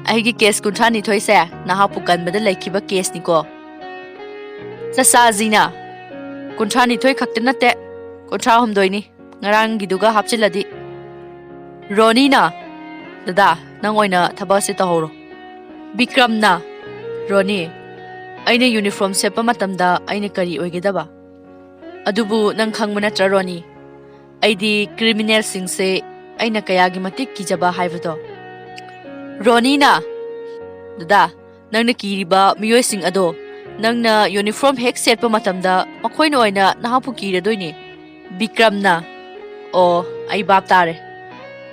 "ꯑꯩꯒꯤ ꯀꯦꯁ ꯀꯨꯟꯊ꯭ꯔꯥ ꯅꯤꯊꯣꯏꯁꯦ ꯅꯍꯥꯛꯄꯨ ꯀꯟꯕꯗ ꯂꯩꯈꯤꯕ ꯀꯦꯁꯅꯤꯀꯣ꯫" ꯆꯆꯥꯖꯤꯅ, "ꯀꯨꯟꯊ꯭ꯔꯥ ꯅꯤꯊꯣꯏ ꯈꯛꯇ ꯅꯠꯇꯦ, ꯀꯨꯟꯊ꯭ꯔꯥ ꯍꯨꯝꯗꯣꯏꯅꯤ, ꯉꯔꯥꯡꯒꯤꯗꯨꯒ ꯍꯥꯞꯆꯤꯜꯂꯗꯤ꯫" ꯔꯣꯅꯤꯅ, "ꯗꯗꯥ, ꯅꯪ ꯑꯣꯏꯅ ꯊꯕꯛ ꯑꯁꯤ ꯇꯧꯍꯧꯔꯣ꯫" ꯕꯤꯀ꯭ꯔꯝꯅ, "ꯔꯣꯅꯤ, ꯑꯩꯅ ꯌꯨꯅꯤꯐꯣꯔꯝ ꯁꯦꯠꯄ ꯃꯇꯝꯗ ꯑꯩꯅ ꯀꯔꯤ ꯑꯣꯏꯒꯗꯕ? ꯑꯗꯨꯕꯨ ꯅꯪ ꯈꯪꯕ ꯅꯠꯇ꯭ꯔꯥ, ꯔꯣꯅꯤ? ꯑꯩꯗꯤ ꯀ꯭ꯔꯤꯃꯤꯅꯦꯜꯁꯤꯡꯁꯦ ꯑꯩꯅ ꯀꯌꯥꯒꯤ ꯃꯇꯤꯛ ꯀꯤꯖꯕ ꯍꯥꯏꯕꯗꯣ꯫" ꯔꯣꯅꯤꯅ, "ꯗꯗꯥ, ꯅꯪꯅ ꯀꯤꯔꯤꯕ ꯃꯤꯑꯣꯏꯁꯤꯡ ꯑꯗꯣ ꯅꯪꯅ ꯌꯨꯅꯤꯐꯣꯔꯝ ꯍꯦꯛ ꯁꯦꯠꯄ ꯃꯇꯝꯗ ꯃꯈꯣꯏꯅ ꯑꯣꯏꯅ ꯅꯍꯥꯛꯄꯨ ꯀꯤꯔꯗꯣꯏꯅꯦ꯫" ꯕꯤꯀ꯭ꯔꯝꯅ, "ꯑꯣ, ꯑꯩ ꯚꯥꯞ ꯇꯥꯔꯦ꯫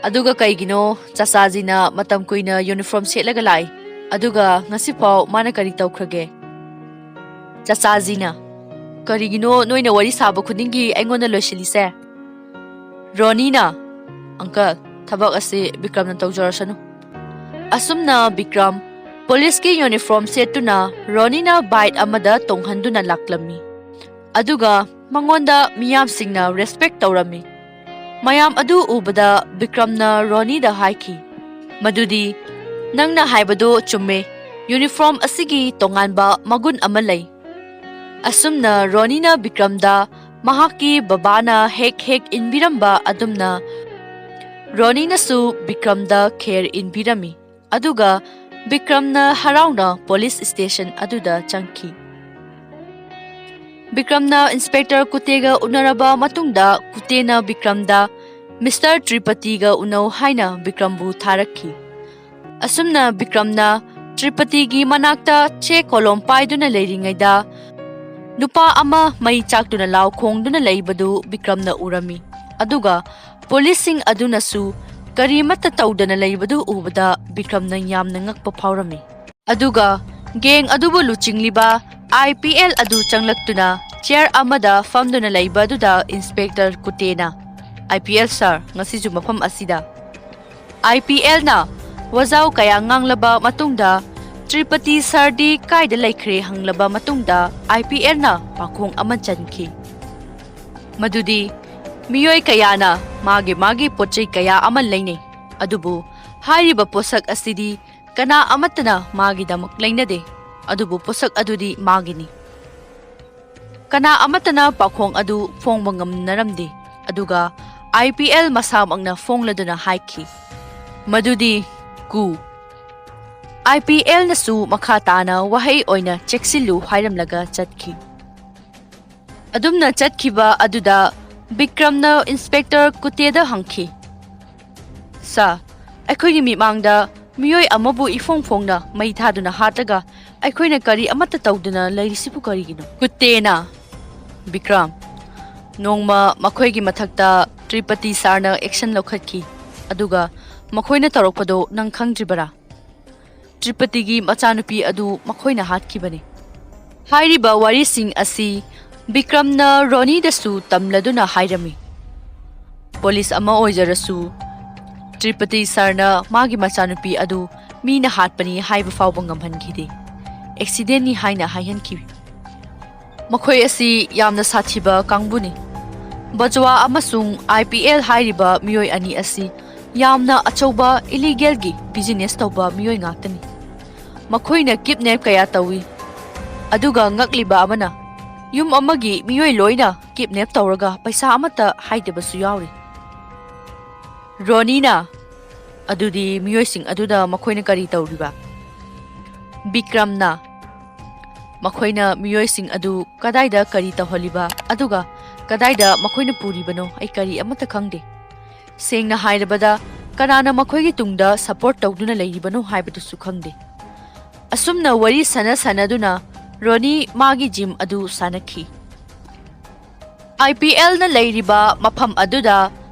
ꯑꯗꯨꯒ ꯀꯩꯒꯤꯅꯣ ꯆꯆꯥꯖꯤꯅ ꯃꯇꯝ ꯀꯨꯏꯅ ꯌꯨꯅꯤꯐꯣꯔꯝ ꯁꯦꯠꯂꯒ ꯂꯥꯛꯏ, ꯑꯗꯨꯒ ꯉꯁꯤꯐꯥꯎ ꯃꯥꯅ ꯀꯔꯤ ꯇꯧꯈ꯭ꯔꯒꯦ? ꯆꯆꯥꯖꯤꯅ, "ꯀꯔꯤꯒꯤꯅꯣ ꯅꯣꯏꯅ ꯋꯥꯔꯤ ꯁꯥꯕ ꯈꯨꯗꯤꯡꯒꯤ ꯑꯩꯉꯣꯟꯗ ꯂꯣꯏꯁꯤꯜꯂꯤꯁꯦ?" ꯔꯣꯅꯤꯅ, "ꯑꯪꯀꯜ, ꯊꯕꯛ ꯑꯁꯤ ꯕꯤꯀ꯭ꯔꯝꯅ ꯇꯧꯖꯔꯁꯅꯨ꯫" ꯑꯁꯨꯝꯅ ꯕꯤꯀ꯭ꯔꯝ ꯄꯨꯂꯤꯁꯀꯤ ꯌꯨꯅꯤꯐꯣꯔꯝ ꯁꯦꯠꯇꯨꯅ ꯔꯣꯅꯤꯅ ꯕꯥꯏꯛ ꯑꯃꯗ ꯇꯣꯡꯍꯟꯗꯨꯅ ꯂꯥꯛꯂꯝꯃꯤ꯫ ꯑꯗꯨꯒ ꯃꯉꯣꯟꯗ ꯃꯤꯌꯥꯝꯁꯤꯡꯅ ꯔꯦꯁꯄꯦꯛ ꯇꯧꯔꯝꯃꯤ꯫ ꯃꯌꯥꯝ ꯑꯗꯨ ꯎꯕꯗ ꯕꯤꯀ꯭ꯔꯝꯅ ꯔꯣꯅꯤꯗ ꯍꯥꯏꯈꯤ ꯃꯗꯨꯗꯤ, "ꯅꯪꯅ ꯍꯥꯏꯕꯗꯨ ꯆꯨꯝꯃꯦ, ꯌꯨꯅꯤꯐꯣꯔꯝ ꯑꯁꯤꯒꯤ ꯇꯣꯉꯥꯟꯕ ꯃꯒꯨꯟ ꯑꯃ ꯂꯩ꯫" ꯑꯁꯨꯝꯅ ꯔꯣꯅꯤꯅ ꯕꯤꯀ꯭ꯔꯝꯗ ꯃꯍꯥꯛꯀꯤ ꯕꯕꯥꯅ ꯍꯦꯛ ꯍꯦꯛ ꯏꯟꯕꯤꯔꯝꯕ ꯑꯗꯨꯝꯅ ꯔꯣꯅꯤꯅꯁꯨ ꯕꯤꯀ꯭ꯔꯝꯗ ꯈꯦꯔ ꯏꯟꯕꯤꯔꯝꯃꯤ꯫ ꯑꯗꯨꯒ ꯕꯤꯀ꯭ꯔꯝꯅ ꯍꯔꯥꯎꯅ ꯄꯨꯂꯤꯁ ꯁ꯭ꯇꯦꯁꯟ ꯑꯗꯨꯗ ꯆꯪꯈꯤ꯫ ꯕꯤꯀ꯭ꯔꯝꯅ ꯏꯟꯁꯄꯦꯛꯇꯔ ꯀꯨꯇꯦꯒ ꯎꯅꯔꯕ ꯃꯇꯨꯡꯗ ꯀꯨꯇꯦꯅ ꯕꯤꯀ꯭ꯔꯝꯗ, "ꯃꯤꯁꯇꯔ ꯇ꯭ꯔꯤꯄꯇꯤꯒ ꯎꯅꯧ" ꯍꯥꯏꯅ ꯕꯤꯀ꯭ꯔꯝꯕꯨ ꯊꯥꯔꯛꯈꯤ꯫ ꯑꯁꯨꯝꯅ ꯕꯤꯀ꯭ꯔꯝꯅ ꯇ꯭ꯔꯤꯄꯇꯤꯒꯤ ꯃꯅꯥꯛꯇ ꯆꯦ ꯀꯣꯂꯣꯝ ꯄꯥꯏꯗꯨꯅ ꯂꯩꯔꯤꯉꯩꯗ ꯅꯨꯄꯥ ꯑꯃ ꯃꯩ ꯆꯥꯛꯇꯨꯅ ꯂꯥꯎ ꯈꯣꯡꯗꯨꯅ ꯂꯩꯕꯗꯨ ꯕꯤꯀ꯭ꯔꯝꯅ ꯎꯔꯝꯃꯤ꯫ ꯑꯗꯨꯒ ꯄꯨꯂꯤꯁꯁꯤꯡ ꯑꯗꯨꯅꯁꯨ ꯀꯔꯤꯃꯠꯇ ꯇꯧꯗꯅ ꯂꯩꯕꯗꯨ ꯎꯕꯗ ꯕꯤꯀ꯭ꯔꯝꯅ ꯌꯥꯝꯅ ꯉꯛꯄ ꯐꯥꯎꯔꯝꯃꯤ꯫ ꯑꯗꯨꯒ ꯒꯦꯡ ꯑꯗꯨꯕꯨ ꯂꯨꯆꯤꯡꯂꯤꯕ ꯑꯥꯏ ꯄꯤ ꯑꯦꯜ ꯑꯗꯨ ꯆꯪꯂꯛꯇꯨꯅ ꯆꯤꯌꯔ ꯑꯃꯗ ꯐꯝꯗꯨꯅ ꯂꯩꯕ ꯑꯗꯨꯗ ꯏꯟꯁꯄꯦꯛꯇꯔ ꯀꯨꯇꯦꯅ, "ꯑꯥꯏ ꯄꯤ ꯑꯦꯜ ꯁꯥꯔ, ꯉꯁꯤꯁꯨ ꯃꯐꯝ ꯑꯁꯤꯗ?" ꯑꯥꯏ ꯄꯤ ꯑꯦꯜꯅ ꯋꯥꯖꯥꯎ ꯀꯌꯥ ꯉꯥꯡꯂꯕ ꯃꯇꯨꯡꯗ, "ꯇ꯭ꯔꯤꯄꯇꯤ ꯁꯥꯔꯗꯤ ꯀꯥꯏꯗ ꯂꯩꯈ꯭ꯔꯦ?" ꯍꯪꯂꯕ ꯃꯇꯨꯡꯗ ꯑꯥꯏ ꯄꯤ ꯑꯦꯜꯅ ꯄꯥꯈꯣꯡ ꯑꯃ ꯆꯟꯈꯤ꯫ ꯃꯗꯨꯗꯤ ꯃꯤꯑꯣꯏ ꯀꯌꯥꯅ ꯃꯥꯒꯤ ꯃꯥꯒꯤ ꯄꯣꯠ ꯆꯩ ꯀꯌꯥ ꯑꯃ ꯂꯩꯅꯩ, ꯑꯗꯨꯕꯨ ꯍꯥꯏꯔꯤꯕ ꯄꯣꯠꯁꯛ ꯑꯁꯤꯗꯤ ꯀꯅꯥ ꯑꯃꯠꯇꯅ ꯃꯥꯒꯤꯗꯃꯛ ꯂꯩꯅꯗꯦ, ꯑꯗꯨꯕꯨ ꯄꯣꯠꯁꯛ ꯑꯗꯨꯗꯤ ꯃꯥꯒꯤꯅꯤ꯫ ꯀꯅꯥ ꯑꯃꯠꯇꯅ ꯄꯥꯈꯣꯡ ꯑꯗꯨ ꯐꯣꯡꯕ ꯉꯝꯅꯔꯝꯗꯦ, ꯑꯗꯨꯒ ꯑꯥꯏ ꯄꯤ ꯑꯦꯜ ꯃꯁꯥꯃꯛꯅ ꯐꯣꯡꯂꯗꯨꯅ ꯍꯥꯏꯈꯤ, ꯃꯗꯨꯗꯤ ꯀꯨ꯫ ꯑꯥꯏ ꯄꯤ ꯑꯦꯜꯅꯁꯨ ꯃꯈꯥ ꯇꯥꯅ ꯋꯥꯍꯩ ꯑꯣꯏꯅ "ꯆꯦꯛꯁꯤꯜꯂꯨ" ꯍꯥꯏꯔꯝꯂꯒ ꯆꯠꯈꯤ꯫ ꯑꯗꯨꯝꯅ ꯆꯠꯈꯤꯕ ꯑꯗꯨꯗ ꯕꯤꯀ꯭ꯔꯝꯅ ꯏꯟꯁꯄꯦꯛꯇꯔ ꯀꯨꯇꯦꯗ ꯍꯪꯈꯤ, "ꯁꯥꯔ, ꯑꯩꯈꯣꯏꯒꯤ ꯃꯤꯃꯥꯡꯗ ꯃꯤꯑꯣꯏ ꯑꯃꯕꯨ ꯏꯐꯣꯡ ꯐꯣꯡꯅ ꯃꯩ ꯊꯥꯗꯨꯅ ꯍꯥꯠꯂꯒ ꯑꯩꯈꯣꯏꯅ ꯀꯔꯤ ꯑꯃꯠꯇ ꯇꯧꯗꯅ ꯂꯩꯔꯤꯁꯤꯕꯨ ꯀꯔꯤꯒꯤꯅꯣ?" ꯀꯨꯇꯦꯅ, "ꯕꯤꯀ꯭ꯔꯝ, ꯅꯣꯡꯃ ꯃꯈꯣꯏꯒꯤ ꯃꯊꯛꯇ ꯇ꯭ꯔꯤꯄꯇꯤ ꯁꯥꯔꯅ ꯑꯦꯛꯁꯟ ꯂꯧꯈꯠꯈꯤ꯫ ꯑꯗꯨꯒ ꯃꯈꯣꯏꯅ ꯇꯧꯔꯛꯄꯗꯣ ꯅꯪ ꯈꯪꯗ꯭ꯔꯤꯕꯔꯥ? ꯇ꯭ꯔꯤꯄꯇꯤꯒꯤ ꯃꯆꯥꯅꯨꯄꯤ ꯑꯗꯨ ꯃꯈꯣꯏꯅ ꯍꯥꯠꯈꯤꯕꯅꯤ꯫ ꯍꯥꯏꯔꯤꯕ ꯋꯥꯔꯤꯁꯤꯡ ꯑꯁꯤ ꯕꯤꯀ꯭ꯔꯝꯅ ꯔꯣꯅꯤꯗꯁꯨ ꯇꯝꯂꯗꯨꯅ ꯍꯥꯏꯔꯝꯃꯤ꯫ ꯄꯨꯂꯤꯁ ꯑꯃ ꯑꯣꯏꯖꯔꯁꯨ, ꯇ꯭ꯔꯤꯄꯇꯤ ꯁꯥꯔꯅ ꯃꯥꯒꯤ ꯃꯆꯥꯅꯨꯄꯤ ꯑꯗꯨ ꯃꯤꯅ ꯍꯥꯠꯄꯅꯤ ꯍꯥꯏꯕ ꯐꯥꯎꯕ ꯉꯝꯍꯟꯈꯤꯗꯦ꯫ ꯑꯦꯛꯁꯤꯗꯦꯟꯅꯤ ꯍꯥꯏꯅ ꯍꯥꯏꯍꯟꯈꯤ꯫ ꯃꯈꯣꯏ ꯑꯁꯤ ꯌꯥꯝꯅ ꯁꯥꯊꯤꯕ ꯀꯥꯡꯕꯨꯅꯤ꯫ ꯕꯖꯋꯥ ꯑꯃꯁꯨꯡ ꯑꯥꯏ ꯄꯤ ꯑꯦꯜ ꯍꯥꯏꯔꯤꯕ ꯃꯤꯑꯣꯏ ꯑꯅꯤ ꯑꯁꯤ ꯌꯥꯝꯅ ꯑꯆꯧꯕ ꯏꯂꯤꯒꯦꯜꯒꯤ ꯕꯤꯖꯤꯅꯦꯁ ꯇꯧꯕ ꯃꯤꯑꯣꯏ ꯉꯥꯛꯇꯅꯤ꯫ ꯃꯈꯣꯏꯅ ꯀꯤꯗꯅꯦꯞ ꯀꯌꯥ ꯇꯧꯏ, ꯑꯗꯨꯒ ꯉꯛꯂꯤꯕ ꯑꯃꯅ, ꯌꯨꯝ ꯑꯃꯒꯤ ꯃꯤꯑꯣꯏ ꯂꯣꯏꯅ ꯀꯤꯗꯅꯦꯞ ꯇꯧꯔꯒ ꯄꯩꯁꯥ ꯑꯃꯠꯇ ꯍꯥꯏꯗꯕꯁꯨ ꯌꯥꯎꯔꯤ꯫ ꯔꯣꯅꯤꯅ, "ꯑꯗꯨꯗꯤ ꯃꯤꯑꯣꯏꯁꯤꯡ ꯑꯗꯨꯗ ꯃꯈꯣꯏꯅ ꯀꯔꯤ ꯇꯧꯔꯤꯕ?" ꯕꯤꯀ꯭ꯔꯝꯅ, "ꯃꯈꯣꯏꯅ ꯃꯤꯑꯣꯏꯁꯤꯡ ꯑꯗꯨ ꯀꯗꯥꯏꯗ ꯀꯔꯤ ꯇꯧꯍꯜꯂꯤꯕ, ꯑꯗꯨꯒ ꯀꯗꯥꯏꯗ ꯃꯈꯣꯏꯅ ꯄꯨꯔꯤꯕꯅꯣ, ꯑꯩ ꯀꯔꯤ ꯑꯃꯠꯇ ꯈꯪꯗꯦ꯫ ꯁꯦꯡꯅ ꯍꯥꯏꯔꯕꯗ, ꯀꯅꯥꯅ ꯃꯈꯣꯏꯒꯤ ꯇꯨꯡꯗ ꯁꯄꯣꯔꯠ ꯇꯧꯗꯨꯅ ꯂꯩꯔꯤꯕꯅꯣ ꯍꯥꯏꯕꯗꯨꯁꯨ ꯈꯪꯗꯦ꯫" ꯑꯁꯨꯝꯅ ꯋꯥꯔꯤ ꯁꯥꯟꯅ ꯁꯥꯟꯅꯗꯨꯅ ꯔꯣꯅꯤ ꯃꯥꯒꯤ ꯖꯤꯝ ꯑꯗꯨ ꯁꯥꯟꯅꯈꯤ꯫ ꯑꯥꯏ ꯄꯤ ꯑꯦꯜꯅ ꯂꯩꯔꯤꯕ ꯃꯐꯝ ꯑꯗꯨꯗ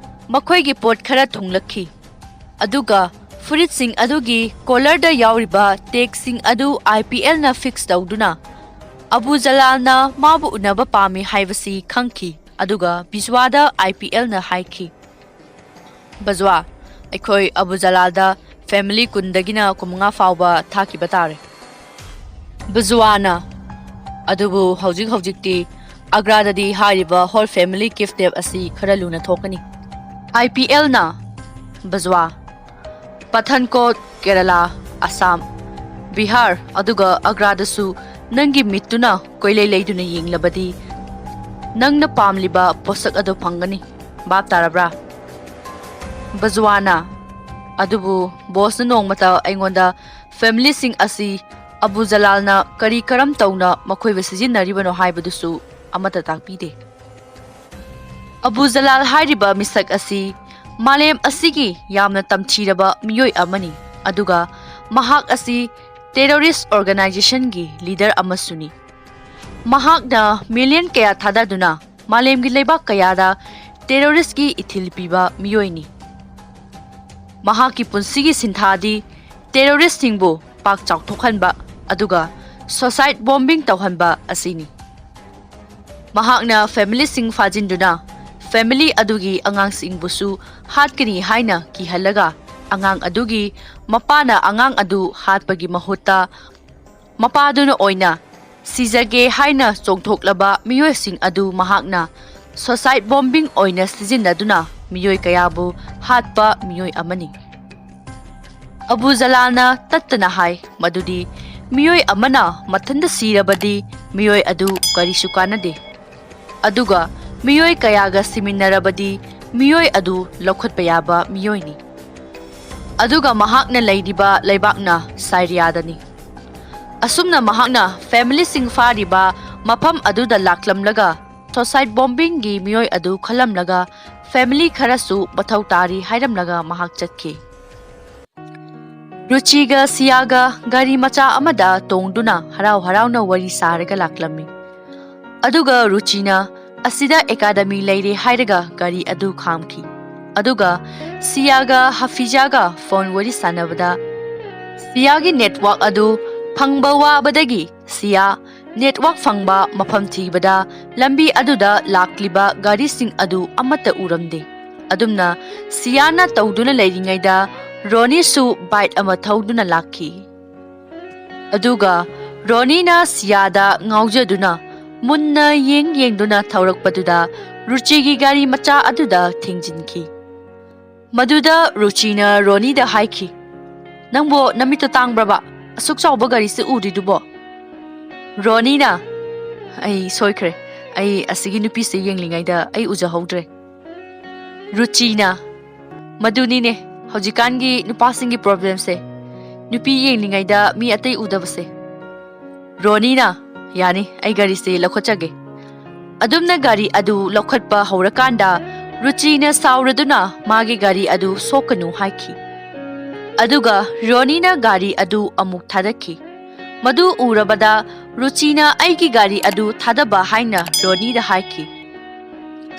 ꯃꯈꯣꯏꯒꯤ ꯄꯣꯠ ꯈꯔ ꯊꯨꯡꯂꯛꯈꯤ, ꯑꯗꯨꯒ ꯐꯨꯔꯤꯠꯁꯤꯡ ꯑꯗꯨꯒꯤ ꯀꯣꯂꯔꯗ ꯌꯥꯎꯔꯤꯕ ꯇꯦꯒꯁꯤꯡ ꯑꯗꯨ ꯑꯥꯏ ꯄꯤ ꯑꯦꯜꯅ ꯐꯤꯛꯁ ꯇꯧꯗꯨꯅ ꯑꯕꯨ ꯖꯂꯥꯜꯅ ꯃꯥꯕꯨ ꯎꯅꯕ ꯄꯥꯝꯃꯤ ꯍꯥꯏꯕꯁꯤ ꯈꯪꯈꯤ, ꯑꯗꯨꯒ ꯕꯤꯖ꯭ꯋꯥꯗ ꯑꯥꯏ ꯄꯤ ꯑꯦꯜꯅ ꯍꯥꯏꯈꯤ, "ꯕꯖ꯭ꯋꯥ, ꯑꯩꯈꯣꯏ ꯑꯕꯨ ꯖꯂꯥꯜꯗ ꯐꯦꯃꯤꯂꯤ ꯀꯨꯟꯗꯒꯤꯅ ꯀꯨꯟꯃꯉꯥ ꯐꯥꯎꯕ ꯊꯥꯈꯤꯕ ꯇꯥꯔꯦ꯫" ꯕꯖ꯭ꯋꯥꯅ, "ꯑꯗꯨꯕꯨ ꯍꯧꯖꯤꯛ ꯍꯧꯖꯤꯛꯇꯤ ꯑꯒ꯭ꯔꯥꯗꯗꯤ ꯍꯥꯏꯔꯤꯕ ꯍꯣꯜ ꯐꯦꯃꯤꯂꯤ ꯀꯤꯗꯅꯦꯞ ꯑꯁꯤ ꯈꯔ ꯂꯨꯅ ꯊꯣꯛꯀꯅꯤ꯫" ꯑꯥꯏ ꯄꯤ ꯑꯦꯜꯅ, "ꯕꯖ꯭ꯋꯥ, ꯄꯊꯟꯀꯣꯠ, ꯀꯦꯔꯂꯥ, ꯑꯁꯥꯝ, ꯕꯤꯍꯥꯔ, ꯑꯗꯨꯒ ꯑꯒ꯭ꯔꯥꯗꯁꯨ ꯅꯪꯒꯤ ꯃꯤꯠꯇꯨꯅ ꯀꯣꯏꯂꯩ ꯂꯩꯗꯨꯅ ꯌꯦꯡꯂꯕꯗꯤ ꯅꯪꯅ ꯄꯥꯝꯂꯤꯕ ꯄꯣꯠꯁꯛ ꯑꯗꯨ ꯐꯪꯒꯅꯤ꯫ ꯚꯥꯞ ꯇꯥꯔꯕ꯭ꯔꯥ?" ꯕꯖ꯭ꯋꯥꯅ, "ꯑꯗꯨꯕꯨ ꯕꯣꯁꯅ ꯅꯣꯡꯃꯇ ꯑꯩꯉꯣꯟꯗ ꯐꯦꯃꯤꯂꯤꯁꯤꯡ ꯑꯁꯤ ꯑꯕꯨ ꯖꯂꯥꯜꯅ ꯀꯔꯤ ꯀꯔꯝ ꯇꯧꯅ ꯃꯈꯣꯏꯕꯨ ꯁꯤꯖꯤꯟꯅꯔꯤꯕꯅꯣ ꯍꯥꯏꯕꯗꯨꯁꯨ ꯑꯃꯠꯇ ꯇꯥꯛꯄꯤꯗꯦ꯫" ꯑꯕꯨ ꯖꯂꯥꯜ ꯍꯥꯏꯔꯤꯕ ꯃꯤꯁꯛ ꯑꯁꯤ ꯃꯥꯂꯦꯝ ꯑꯁꯤꯒꯤ ꯌꯥꯝꯅ ꯇꯝꯊꯤꯔꯕ ꯃꯤꯑꯣꯏ ꯑꯃꯅꯤ, ꯑꯗꯨꯒ ꯃꯍꯥꯛ ꯑꯁꯤ ꯇꯦꯔꯣꯔꯤꯁ ꯑꯣꯔꯒꯅꯥꯏꯖꯦꯁꯟꯒꯤ ꯂꯤꯗꯔ ꯑꯃꯁꯨꯅꯤ꯫ ꯃꯍꯥꯛꯅ ꯃꯤꯂꯤꯌꯟ ꯀꯌꯥ ꯊꯥꯗꯗꯨꯅ ꯃꯥꯂꯦꯝꯒꯤ ꯂꯩꯕꯥꯛ ꯀꯌꯥꯗ ꯇꯦꯔꯣꯔꯤꯁꯀꯤ ꯏꯊꯤꯜ ꯄꯤꯕ ꯃꯤꯑꯣꯏꯅꯤ꯫ ꯃꯍꯥꯛꯀꯤ ꯄꯨꯟꯁꯤꯒꯤ ꯁꯤꯟꯊꯥꯗꯤ terroristꯁꯤꯡꯕꯨ ꯄꯥꯛ ꯆꯥꯎꯊꯣꯛꯍꯟꯕ ꯑꯗꯨꯒ suicide bombing ꯇꯧꯍꯟꯕ ꯑꯁꯤꯅꯤ꯫ ꯃꯍꯥꯛꯅ familyꯁꯤꯡ ꯐꯥꯖꯤꯟꯗꯨꯅ family ꯑꯗꯨꯒꯤ ꯑꯉꯥꯡꯁꯤꯡꯕꯨꯁꯨ ꯍꯥꯠꯀꯅꯤ ꯍꯥꯏꯅ ꯀꯤꯍꯜꯂꯒ, ꯑꯉꯥꯡ ꯑꯗꯨꯒꯤ ꯃꯄꯥꯅ ꯑꯉꯥꯡ ꯑꯗꯨ ꯍꯥꯠꯄꯒꯤ ꯃꯍꯨꯠꯇ ꯃꯄꯥꯗꯨꯅ ꯑꯣꯏꯅ ꯁꯤꯖꯒꯦ ꯍꯥꯏꯅ ꯆꯣꯡꯊꯣꯛꯂꯕ ꯃꯤꯑꯣꯏꯁꯤꯡ ꯑꯗꯨ ꯃꯍꯥꯛꯅ suicide bombing ꯑꯣꯏꯅ ꯁꯤꯖꯤꯟꯅꯗꯨꯅ ꯃꯤꯑꯣꯏ ꯀꯌꯥꯕꯨ ꯍꯥꯠꯄ ꯃꯤꯑꯣꯏ ꯑꯃꯅꯤ꯫ ꯑꯕꯨ ꯖꯂꯥꯜꯅ ꯇꯠꯇꯅ ꯍꯥꯏ ꯃꯗꯨꯗꯤ ꯃꯤꯑꯣꯏ ꯑꯃꯅ ꯃꯊꯟꯇ ꯁꯤꯔꯕꯗꯤ ꯃꯤꯑꯣꯏ ꯑꯗꯨ ꯀꯔꯤꯁꯨ ꯀꯥꯟꯅꯗꯦ, ꯑꯗꯨꯒ ꯃꯤꯑꯣꯏ ꯀꯌꯥꯒ ꯁꯤꯃꯤꯟꯅꯔꯕꯗꯤ ꯃꯤꯑꯣꯏ ꯑꯗꯨ ꯂꯧꯈꯠꯄ ꯌꯥꯕ ꯃꯤꯑꯣꯏꯅꯤ꯫ ꯑꯗꯨꯒ ꯃꯍꯥꯛꯅ ꯂꯩꯔꯤꯕ ꯂꯩꯕꯥꯛꯅ ꯁꯥꯏꯔꯤꯌꯥꯗꯅꯤ꯫ ꯑꯁꯨꯝꯅ ꯃꯍꯥꯛꯅ familyꯁꯤꯡ ꯐꯥꯔꯤꯕ ꯃꯐꯝ ꯑꯗꯨꯗ ꯂꯥꯛꯂꯝꯂꯒ suicide bombingꯒꯤ ꯃꯤꯑꯣꯏ ꯑꯗꯨ ꯈꯜꯂꯝꯂꯒ family ꯈꯔꯁꯨ ꯃꯊꯧ ꯇꯥꯔꯤ ꯍꯥꯏꯔꯝꯂꯒ ꯃꯍꯥꯛ ꯆꯠꯈꯤ꯫ ꯔꯨꯆꯤꯒ ꯁꯤꯌꯥꯒ ꯒꯥꯔꯤ ꯃꯆꯥ ꯑꯃꯗ ꯇꯣꯡꯗꯨꯅ ꯍꯔꯥꯎ ꯍꯔꯥꯎꯅ ꯋꯥꯔꯤ ꯁꯥꯔꯒ ꯂꯥꯛꯂꯝꯃꯤ꯫ ꯑꯗꯨꯒ ꯔꯨꯆꯤꯅ ꯑꯁꯤꯗ academy ꯂꯩꯔꯦ ꯍꯥꯏꯔꯒ ꯒꯥꯔꯤ ꯑꯗꯨ ꯈꯥꯝꯈꯤ꯫ ꯑꯗꯨꯒ ꯁꯤꯌꯥꯒ ꯍꯐꯤꯖꯥꯒ phone ꯋꯥꯔꯤ ꯁꯥꯟꯅꯕꯗ ꯁꯤꯌꯥꯒꯤ network ꯑꯗꯨ ꯐꯪꯕ ꯋꯥꯕꯗꯒꯤ ꯁꯤꯌꯥ network ꯐꯪꯕ ꯃꯐꯝ ꯊꯤꯕꯗ ꯂꯝꯕꯤ ꯑꯗꯨꯗ ꯂꯥꯛꯂꯤꯕ ꯒꯥꯔꯤꯁꯤꯡ ꯑꯗꯨ ꯑꯃꯠꯇ ꯎꯔꯝꯗꯦ꯫ ꯑꯗꯨꯝꯅ ꯁꯤꯌꯥꯅ ꯇꯧꯗꯨꯅ ꯂꯩꯔꯤꯉꯩꯗ ꯔꯣꯅꯤꯁꯨ bike ꯑꯃ ꯊꯧꯗꯨꯅ ꯂꯥꯛꯈꯤ꯫ ꯑꯗꯨꯒ ꯔꯣꯅꯤꯅ ꯁꯤꯌꯥꯗ ꯉꯥꯎꯖꯗꯨꯅ ꯃꯨꯟꯅ ꯌꯦꯡ ꯌꯦꯡꯗꯨꯅ ꯊꯧꯔꯛꯄꯗꯨꯗ ꯔꯨꯆꯤꯒꯤ ꯒꯥꯔꯤ ꯃꯆꯥ ꯑꯗꯨꯗ ꯊꯦꯡꯖꯤꯟꯈꯤ꯫ ꯃꯗꯨꯗ ꯔꯨꯆꯤꯅ ꯔꯣꯅꯤꯗ ꯍꯥꯏꯈꯤ, "ꯅꯪꯕꯣ ꯅꯃꯤꯠꯇꯣ ꯇꯥꯡꯕ꯭ꯔꯕ? ꯑꯁꯨꯛ ꯆꯥꯎꯕ ꯒꯥꯔꯤꯁꯦ ꯎꯗ꯭ꯔꯤꯗꯨꯕꯣ?" ꯔꯣꯅꯤꯅ, "ꯑꯩ ꯁꯣꯏꯈ꯭ꯔꯦ꯫ ꯑꯩ ꯑꯁꯤꯒꯤ ꯅꯨꯄꯤꯁꯦ ꯌꯦꯡꯂꯤꯉꯩꯗ ꯑꯩ ꯎꯖꯍꯧꯗ꯭ꯔꯦ꯫" ꯔꯨꯆꯤꯅ, "ꯃꯗꯨꯅꯤꯅꯦ ꯍꯧꯖꯤꯛꯀꯥꯟꯒꯤ ꯅꯨꯄꯥꯁꯤꯡꯒꯤ problemꯁꯦ, ꯅꯨꯄꯤ ꯌꯦꯡꯂꯤꯉꯩꯗ ꯃꯤ ꯑꯇꯩ ꯎꯗꯕꯁꯦ꯫" ꯔꯣꯅꯤꯅ, "ꯌꯥꯅꯤ, ꯑꯩ ꯒꯥꯔꯤꯁꯦ ꯂꯧꯈꯠꯆꯒꯦ꯫" ꯑꯗꯨꯝꯅ ꯒꯥꯔꯤ ꯑꯗꯨ ꯂꯧꯈꯠꯄ ꯍꯧꯔꯀꯥꯟꯗ ꯔꯨꯆꯤꯅ ꯁꯥꯎꯔꯗꯨꯅ ꯃꯥꯒꯤ ꯒꯥꯔꯤ ꯑꯗꯨ ꯁꯣꯛꯀꯅꯨ ꯍꯥꯏꯈꯤ꯫ ꯑꯗꯨꯒ ꯔꯣꯅꯤꯅ ꯒꯥꯔꯤ ꯑꯗꯨ ꯑꯃꯨꯛ ꯊꯥꯗꯈꯤ꯫ ꯃꯗꯨ ꯎꯔꯕꯗ ꯔꯨꯆꯤꯅ ꯑꯩꯒꯤ ꯒꯥꯔꯤ ꯑꯗꯨ ꯊꯥꯗꯕ ꯍꯥꯏꯅ ꯔꯣꯅꯤꯗ ꯍꯥꯏꯈꯤ꯫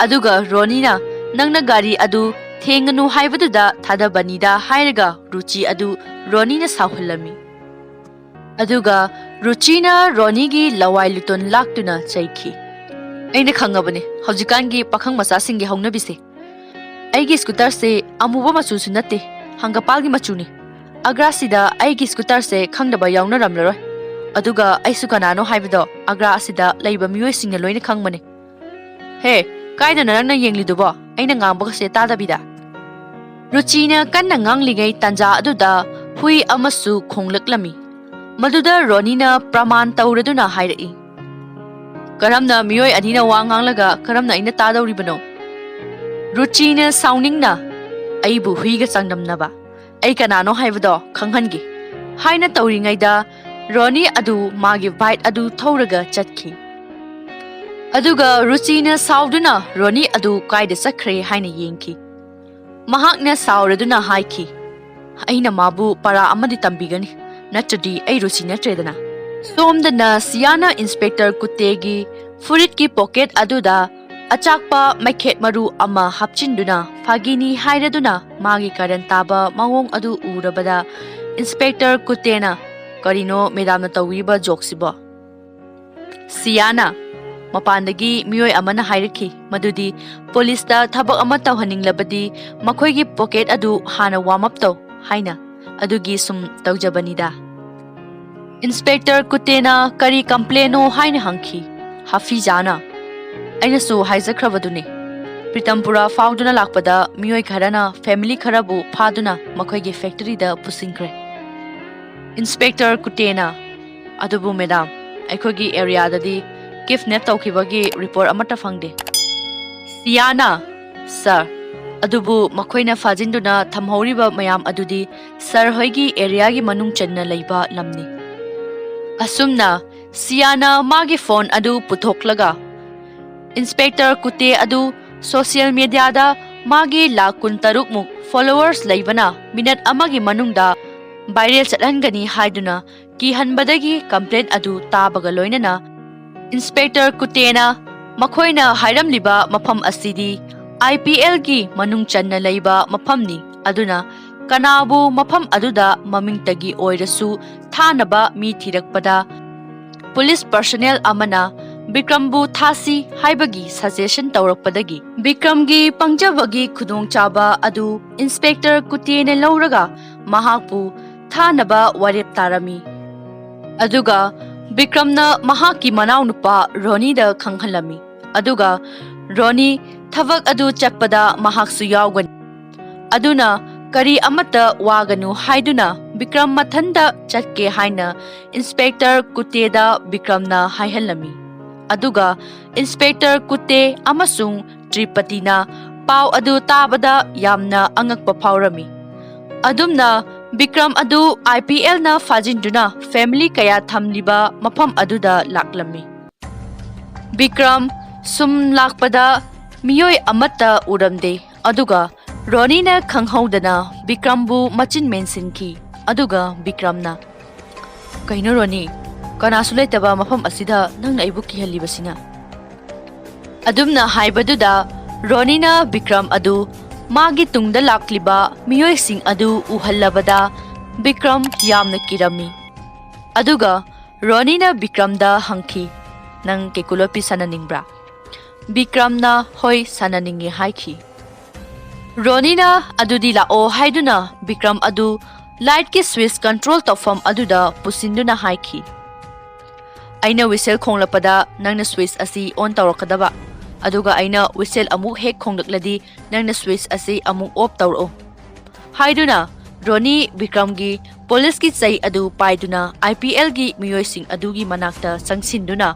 ꯑꯗꯨꯒ ꯔꯣꯅꯤꯅ, "ꯅꯪꯅ ꯒꯥꯔꯤ ꯑꯗꯨ "ꯊꯦꯡꯒꯅꯨ ꯍꯥꯏꯕꯗꯨꯗ ꯊꯥꯗꯕꯅꯤꯗ" ꯍꯥꯏꯔꯒ ꯔꯨꯆꯤ ꯑꯗꯨ ꯔꯣꯅꯤꯅ ꯁꯥꯎꯍꯜꯂꯝꯃꯤ꯫ ꯑꯗꯨꯒ ꯔꯨꯆꯤꯅ ꯔꯣꯅꯤꯒꯤ ꯂꯋꯥꯏ ꯂꯨꯇꯣꯟ ꯂꯥꯛꯇꯨꯅ ꯆꯩꯈꯤ꯫ "ꯑꯩꯅ ꯈꯪꯉꯕꯅꯦ ꯍꯧꯖꯤꯛꯀꯥꯟꯒꯤ ꯄꯥꯈꯪ ꯃꯆꯥꯁꯤꯡꯒꯤ ꯍꯧꯅꯕꯤꯁꯦ꯫ ꯑꯩꯒꯤ ꯁ꯭ꯀꯨꯇꯔꯁꯦ ꯑꯃꯨꯕ ꯃꯆꯨꯁꯨ ꯅꯠꯇꯦ, ꯍꯪꯒꯄꯥꯜꯒꯤ ꯃꯆꯨꯅꯤ꯫ ꯑꯒ꯭ꯔꯥꯁꯤꯗ ꯑꯩꯒꯤ ꯁ꯭ꯀꯨꯇꯔꯁꯦ ꯈꯪꯗꯕ ꯌꯥꯎꯅꯔꯝꯂꯔꯣꯏ꯫ ꯑꯗꯨꯒ ꯑꯩꯁꯨ ꯀꯅꯥꯅꯣ ꯍꯥꯏꯕꯗꯣ ꯑꯒ꯭ꯔꯥ ꯑꯁꯤꯗ ꯂꯩꯕ ꯃꯤꯑꯣꯏꯁꯤꯡꯅ ꯂꯣꯏꯅ ꯈꯪꯕꯅꯦ꯫ ꯍꯦ, ꯀꯥꯏꯗꯅꯣ ꯅꯪꯅ ꯌꯦꯡꯂꯤꯗꯨꯕꯣ? ꯑꯩꯅ ꯉꯥꯡꯕꯒꯁꯦ ꯇꯥꯗꯕꯤꯗ?" ꯔꯨꯆꯤꯅ ꯀꯟꯅ ꯉꯥꯡꯂꯤꯉꯩ ꯇꯥꯟꯖꯥ ꯑꯗꯨꯗ ꯍꯨꯏ ꯑꯃꯁꯨ ꯈꯣꯡꯂꯛꯂꯝꯃꯤ꯫ ꯃꯗꯨꯗ ꯔꯣꯅꯤꯅ ꯄ꯭ꯔꯃꯥꯟ ꯇꯧꯔꯗꯨꯅ ꯍꯥꯏꯔꯛꯏ, "ꯀꯔꯝꯅ ꯃꯤꯑꯣꯏ ꯑꯅꯤꯅ ꯋꯥ ꯉꯥꯡꯂꯒ ꯀꯔꯝꯅ ꯑꯩꯅ ꯇꯥꯗꯧꯔꯤꯕꯅꯣ?" ꯔꯨꯆꯤꯅ ꯁꯥꯎꯅꯤꯡꯅ, "ꯑꯩꯕꯨ ꯍꯨꯏꯒ ꯆꯥꯡꯗꯝꯅꯕ? ꯑꯩ ꯀꯅꯥꯅꯣ ꯍꯥꯏꯕꯗꯣ ꯈꯪꯍꯟꯒꯦ" ꯍꯥꯏꯅ ꯇꯧꯔꯤꯉꯩꯗ ꯔꯣꯅꯤ ꯑꯗꯨ ꯃꯥꯒꯤ ꯕꯥꯏꯛ ꯑꯗꯨ ꯊꯧꯔꯒ ꯆꯠꯈꯤ꯫ ꯑꯗꯨꯒ ꯔꯨꯆꯤꯅ ꯁꯥꯎꯗꯨꯅ ꯔꯣꯅꯤ ꯑꯗꯨ ꯀꯥꯏꯗ ꯆꯠꯈ꯭ꯔꯦ ꯍꯥꯏꯅ ꯌꯦꯡꯈꯤ꯫ ꯃꯍꯥꯛꯅ ꯁꯥꯎꯔꯗꯨꯅ ꯍꯥꯏꯈꯤ, "ꯑꯩꯅ ꯃꯥꯕꯨ ꯄꯔꯥ ꯑꯃꯗꯤ ꯇꯝꯕꯤꯒꯅꯤ, ꯅꯠꯇ꯭ꯔꯗꯤ ꯑꯩ ꯔꯨꯆꯤ ꯅꯠꯇ꯭ꯔꯦꯗꯅ"꯫ ꯁꯣꯝꯗꯅ ꯁꯤꯌꯥꯅ ꯏꯟꯁꯄꯦꯛꯇꯔ ꯀꯨꯇꯦꯒꯤ ꯐꯨꯔꯤꯠꯀꯤ ꯄꯣꯀꯦꯠ ꯑꯗꯨꯗ ꯑꯆꯥꯛꯄ ꯃꯩꯈꯦꯠ ꯃꯔꯨ ꯑꯃ ꯍꯥꯞꯆꯤꯟꯗꯨꯅ ꯐꯥꯒꯤꯅꯤ ꯍꯥꯏꯔꯗꯨꯅ ꯃꯥꯒꯤ ꯀꯔꯟ ꯇꯥꯕ ꯃꯑꯣꯡ ꯑꯗꯨ ꯎꯔꯕꯗ ꯏꯟꯁꯄꯦꯛꯇꯔ ꯀꯨꯇꯦꯅ, "ꯀꯔꯤꯅꯣ ꯃꯦꯗꯥꯝꯅ ꯇꯧꯕꯤꯔꯤꯕ ꯖꯣꯛꯁꯤꯕꯣ?" ꯁꯤꯌꯥꯅ, "ꯃꯄꯥꯟꯗꯒꯤ ꯃꯤꯑꯣꯏ ꯑꯃꯅ ꯍꯥꯏꯔꯛꯈꯤ ꯃꯗꯨꯗꯤ ꯄꯨꯂꯤꯁꯇ ꯊꯕꯛ ꯑꯃ ꯇꯧꯍꯟꯅꯤꯡꯂꯕꯗꯤ ꯃꯈꯣꯏꯒꯤ ꯄꯣꯀꯦꯠ ꯑꯗꯨ ꯍꯥꯟꯅ ꯋꯥꯔꯝ ꯑꯞ ꯇꯧ ꯍꯥꯏꯅ, ꯑꯗꯨꯒꯤ ꯁꯨꯝ ꯇꯧꯖꯕꯅꯤꯗ"꯫ ꯏꯟꯁꯄꯦꯛꯇꯔ ꯀꯨꯇꯦꯅ ꯀꯔꯤ ꯀꯝꯄ꯭ꯂꯦꯟꯅꯣ ꯍꯥꯏꯅ ꯍꯪꯈꯤ꯫ ꯍꯥꯐꯤꯖꯥꯅ, "ꯑꯩꯅꯁꯨ ꯍꯥꯏꯖꯈ꯭ꯔꯕꯗꯨꯅꯤ, ꯄ꯭ꯔꯤꯇꯝꯄꯨꯔꯥ ꯐꯥꯎꯗꯨꯅ ꯂꯥꯛꯄꯗ ꯃꯤꯑꯣꯏ ꯈꯔꯅ ꯐꯦꯃꯤꯂꯤ ꯈꯔꯕꯨ ꯐꯥꯗꯨꯅ ꯃꯈꯣꯏꯒꯤ ꯐꯦꯛꯇꯔꯤꯗ ꯄꯨꯁꯤꯟꯈ꯭ꯔꯦ"꯫ ꯏꯟꯁꯄꯦꯛꯇꯔ ꯀꯨꯇꯦꯅ, "ꯑꯗꯨꯕꯨ ꯃꯦꯗꯥꯝ, ꯑꯩꯈꯣꯏꯒꯤ ꯑꯦꯔꯤꯌꯥꯗꯗꯤ ꯀꯤꯗꯅꯦꯞ ꯇꯧꯈꯤꯕꯒꯤ ꯔꯤꯄꯣꯔꯠ ꯑꯃꯠꯇ ꯐꯪꯗꯦ"꯫ ꯁꯤꯌꯥꯅ, "ꯁꯥꯔ, ꯑꯗꯨꯕꯨ ꯃꯈꯣꯏꯅ ꯐꯥꯖꯤꯟꯗꯨꯅ ꯊꯝꯍꯧꯔꯤꯕ ꯃꯌꯥꯝ ꯑꯗꯨꯗꯤ ꯁꯥꯔ ꯍꯣꯏꯒꯤ ꯑꯦꯔꯤꯌꯥꯒꯤ ꯃꯅꯨꯡ ꯆꯟꯅ ꯂꯩꯕ ꯂꯝꯅꯤ"꯫ ꯑꯁꯨꯝꯅ ꯁꯤꯌꯥꯅ ꯃꯥꯒꯤ ꯐꯣꯟ ꯑꯗꯨ ꯄꯨꯊꯣꯛꯂꯒ ꯏꯟꯁꯄꯦꯛꯇꯔ ꯀꯨꯇꯦ ꯑꯗꯨ ꯁꯣꯁꯤꯌꯦꯜ ꯃꯤꯗꯤꯌꯥꯗ ꯃꯥꯒꯤ ꯂꯥꯈ ꯀꯨꯟꯇꯔꯨꯛ ꯃꯨꯛ ꯐꯣꯂꯣꯋꯔꯁ ꯂꯩꯕꯅ ꯃꯤꯅꯠ ꯑꯃꯒꯤ ꯃꯅꯨꯡꯗ ꯚꯥꯏꯔꯦꯜ ꯆꯠꯍꯟꯒꯅꯤ ꯍꯥꯏꯗꯨꯅ ꯀꯤꯍꯟꯕꯗꯒꯤ ꯀꯝꯄ꯭ꯂꯦꯟ ꯑꯗꯨ ꯇꯥꯕꯒ ꯂꯣꯏꯅꯅ ꯏꯟꯁꯄꯦꯛꯇꯔ ꯀꯨꯇꯦꯅ ꯃꯈꯣꯏꯅ ꯍꯥꯏꯔꯝꯂꯤꯕ ꯃꯐꯝ ꯑꯁꯤꯗꯤ ꯑꯥꯏ ꯄꯤ ꯑꯦꯜꯒꯤ ꯃꯅꯨꯡ ꯆꯟꯅ ꯂꯩꯕ ꯃꯐꯝꯅꯤ꯫ ꯑꯗꯨꯅ ꯀꯅꯥꯕꯨ ꯃꯐꯝ ꯑꯗꯨꯗ ꯃꯃꯤꯡꯇꯒꯤ ꯑꯣꯏꯔꯁꯨ ꯊꯥꯅꯕ ꯃꯤ ꯊꯤꯔꯛꯄꯗ ꯄꯨꯂꯤꯁ ꯄꯔꯁꯣꯅꯦꯜ ꯑꯃꯅ ꯕꯤꯀ꯭ꯔꯝꯕꯨ ꯊꯥꯁꯤ ꯍꯥꯏꯕꯒꯤ ꯁꯖꯦꯁꯟ ꯇꯧꯔꯛꯄꯗꯒꯤ ꯕꯤꯀ꯭ꯔꯝꯒꯤ ꯄꯪꯖꯕꯒꯤ ꯈꯨꯗꯣꯡꯆꯥꯕ ꯑꯗꯨ ꯏꯟꯁꯄꯦꯛꯇꯔ ꯀꯨꯇꯦꯅ ꯂꯧꯔꯒ ꯃꯍꯥꯛꯄꯨ ꯊꯥꯅꯕ ꯋꯥꯔꯦꯞ ꯇꯥꯔꯝꯃꯤ꯫ ꯑꯗꯨꯒ ꯕꯤꯀ꯭ꯔꯝꯅ ꯃꯍꯥꯛꯀꯤ ꯃꯅꯥꯎꯅꯨꯄꯥ ꯔꯣꯅꯤꯗ ꯈꯪꯍꯜꯂꯝꯃꯤ꯫ ꯑꯗꯨꯒ ꯔꯣꯅꯤ ꯊꯕꯛ ꯑꯗꯨ ꯆꯠꯄꯗ ꯃꯍꯥꯛꯁꯨ ꯌꯥꯎꯒꯅꯤ꯫ ꯑꯗꯨꯅ ꯀꯔꯤ ꯑꯃꯠꯇ ꯋꯥꯒꯅꯨ ꯍꯥꯏꯗꯨꯅ ꯕꯤꯀ꯭ꯔꯝ ꯃꯊꯟꯇ ꯆꯠꯀꯦ ꯍꯥꯏꯅ ꯏꯟꯁꯄꯦꯛꯇꯔ ꯀꯨꯇꯦꯗ ꯕꯤꯀ꯭ꯔꯝꯅ ꯍꯥꯏꯍꯜꯂꯝꯃꯤ꯫ ꯑꯗꯨꯒ ꯏꯟꯁꯄꯦꯛꯇꯔ ꯀꯨꯇꯦ ꯑꯃꯁꯨꯡ ꯇ꯭ꯔꯤꯄꯇꯤꯅ ꯄꯥꯎ ꯑꯗꯨ ꯇꯥꯕꯗ ꯌꯥꯝꯅ ꯑꯉꯛꯄ ꯐꯥꯎꯔꯝꯃꯤ꯫ ꯑꯗꯨꯝꯅ ꯕꯤꯀ꯭ꯔꯝ ꯑꯗꯨ ꯑꯥꯏ ꯄꯤ ꯑꯦꯜꯅ ꯐꯥꯖꯤꯟꯗꯨꯅ ꯐꯦꯃꯤꯂꯤ ꯀꯌꯥ ꯊꯝꯂꯤꯕ ꯃꯐꯝ ꯑꯗꯨꯗ ꯂꯥꯛꯂꯝꯃꯤ꯫ ꯕꯤꯀ꯭ꯔꯝ ꯁꯨꯝ ꯂꯥꯛꯄꯗ ꯃꯤꯑꯣꯏ ꯑꯃꯠꯇ ꯎꯔꯝꯗꯦ꯫ ꯑꯗꯨꯒ ꯔꯣꯅꯤꯅ ꯈꯪꯍꯧꯗꯅ ꯕꯤꯀ꯭ꯔꯝꯕꯨ ꯃꯆꯤꯟ ꯃꯦꯟꯁꯤꯟꯈꯤ꯫ ꯑꯗꯨꯒ ꯕꯤꯀ꯭ꯔꯝꯅ, "ꯀꯩꯅꯣ ꯔꯣꯅꯤ, ꯀꯅꯥꯁꯨ ꯂꯩꯇꯕ ꯃꯐꯝ ꯑꯁꯤꯗ ꯅꯪꯅ ꯑꯩꯕꯨ ꯀꯤꯍꯜꯂꯤꯕꯁꯤꯅ?" ꯑꯗꯨꯝꯅ ꯍꯥꯏꯕꯗꯨꯗ ꯔꯣꯅꯤꯅ ꯕꯤꯀ꯭ꯔꯝ ꯑꯗꯨ ꯃꯥꯒꯤ ꯇꯨꯡꯗ ꯂꯥꯛꯂꯤꯕ ꯃꯤꯑꯣꯏꯁꯤꯡ ꯑꯗꯨ ꯎꯍꯜꯂꯕꯗ ꯕꯤꯀ꯭ꯔꯝ ꯌꯥꯝꯅ ꯀꯤꯔꯝꯃꯤ꯫ ꯑꯗꯨꯒ ꯔꯣꯅꯤꯅ ꯕꯤꯀ꯭ꯔꯝꯗ ꯍꯪꯈꯤ, "ꯅꯪ ꯀꯦꯀꯨ ꯂꯣꯠꯄꯤ ꯁꯥꯟꯅꯅꯤꯡꯕ꯭ꯔꯥ?" ꯕꯤꯀ꯭ꯔꯝꯅ, "ꯍꯣꯏ, ꯁꯥꯟꯅꯅꯤꯡꯉꯤ" ꯍꯥꯏꯈꯤ꯫ ꯔꯣꯅꯤꯅ ꯑꯗꯨꯗꯤ ꯂꯥꯛꯑꯣ ꯍꯥꯏꯗꯨꯅ ꯕꯤꯀ꯭ꯔꯝ ꯑꯗꯨ ꯂꯥꯏꯠꯀꯤ ꯁ꯭ꯋꯤꯆ ꯀꯟꯇ꯭ꯔꯣꯜ ꯇꯧꯐꯝ ꯑꯗꯨꯗ ꯄꯨꯁꯤꯟꯗꯨꯅ ꯍꯥꯏꯈꯤ, "ꯑꯩꯅ ꯋꯤꯁꯦꯜ ꯈꯣꯡꯂꯛꯄꯗ ꯅꯪꯅ ꯁ꯭ꯋꯤꯆ ꯑꯁꯤ ꯑꯣꯟ ꯇꯧꯔꯛꯀꯗꯕ, ꯑꯗꯨꯒ ꯑꯩꯅ ꯋꯤꯁꯦꯜ ꯑꯃꯨꯛ ꯍꯦꯛ ꯈꯣꯡꯂꯛꯂꯗꯤ ꯅꯪꯅ ꯁ꯭ꯋꯤꯆ ꯑꯁꯤ ꯑꯃꯨꯛ ꯑꯣꯐ ꯇꯧꯔꯛꯎ" ꯍꯥꯏꯗꯨꯅ ꯔꯣꯅꯤ ꯕꯤꯀ꯭ꯔꯝꯒꯤ ꯄꯨꯂꯤꯁꯀꯤ ꯆꯩ ꯑꯗꯨ ꯄꯥꯏꯗꯨꯅ ꯑꯥꯏ ꯄꯤ ꯑꯦꯜꯒꯤ ꯃꯤꯑꯣꯏꯁꯤꯡ ꯑꯗꯨꯒꯤ ꯃꯅꯥꯛꯇ ꯆꯪꯁꯤꯟꯗꯨꯅ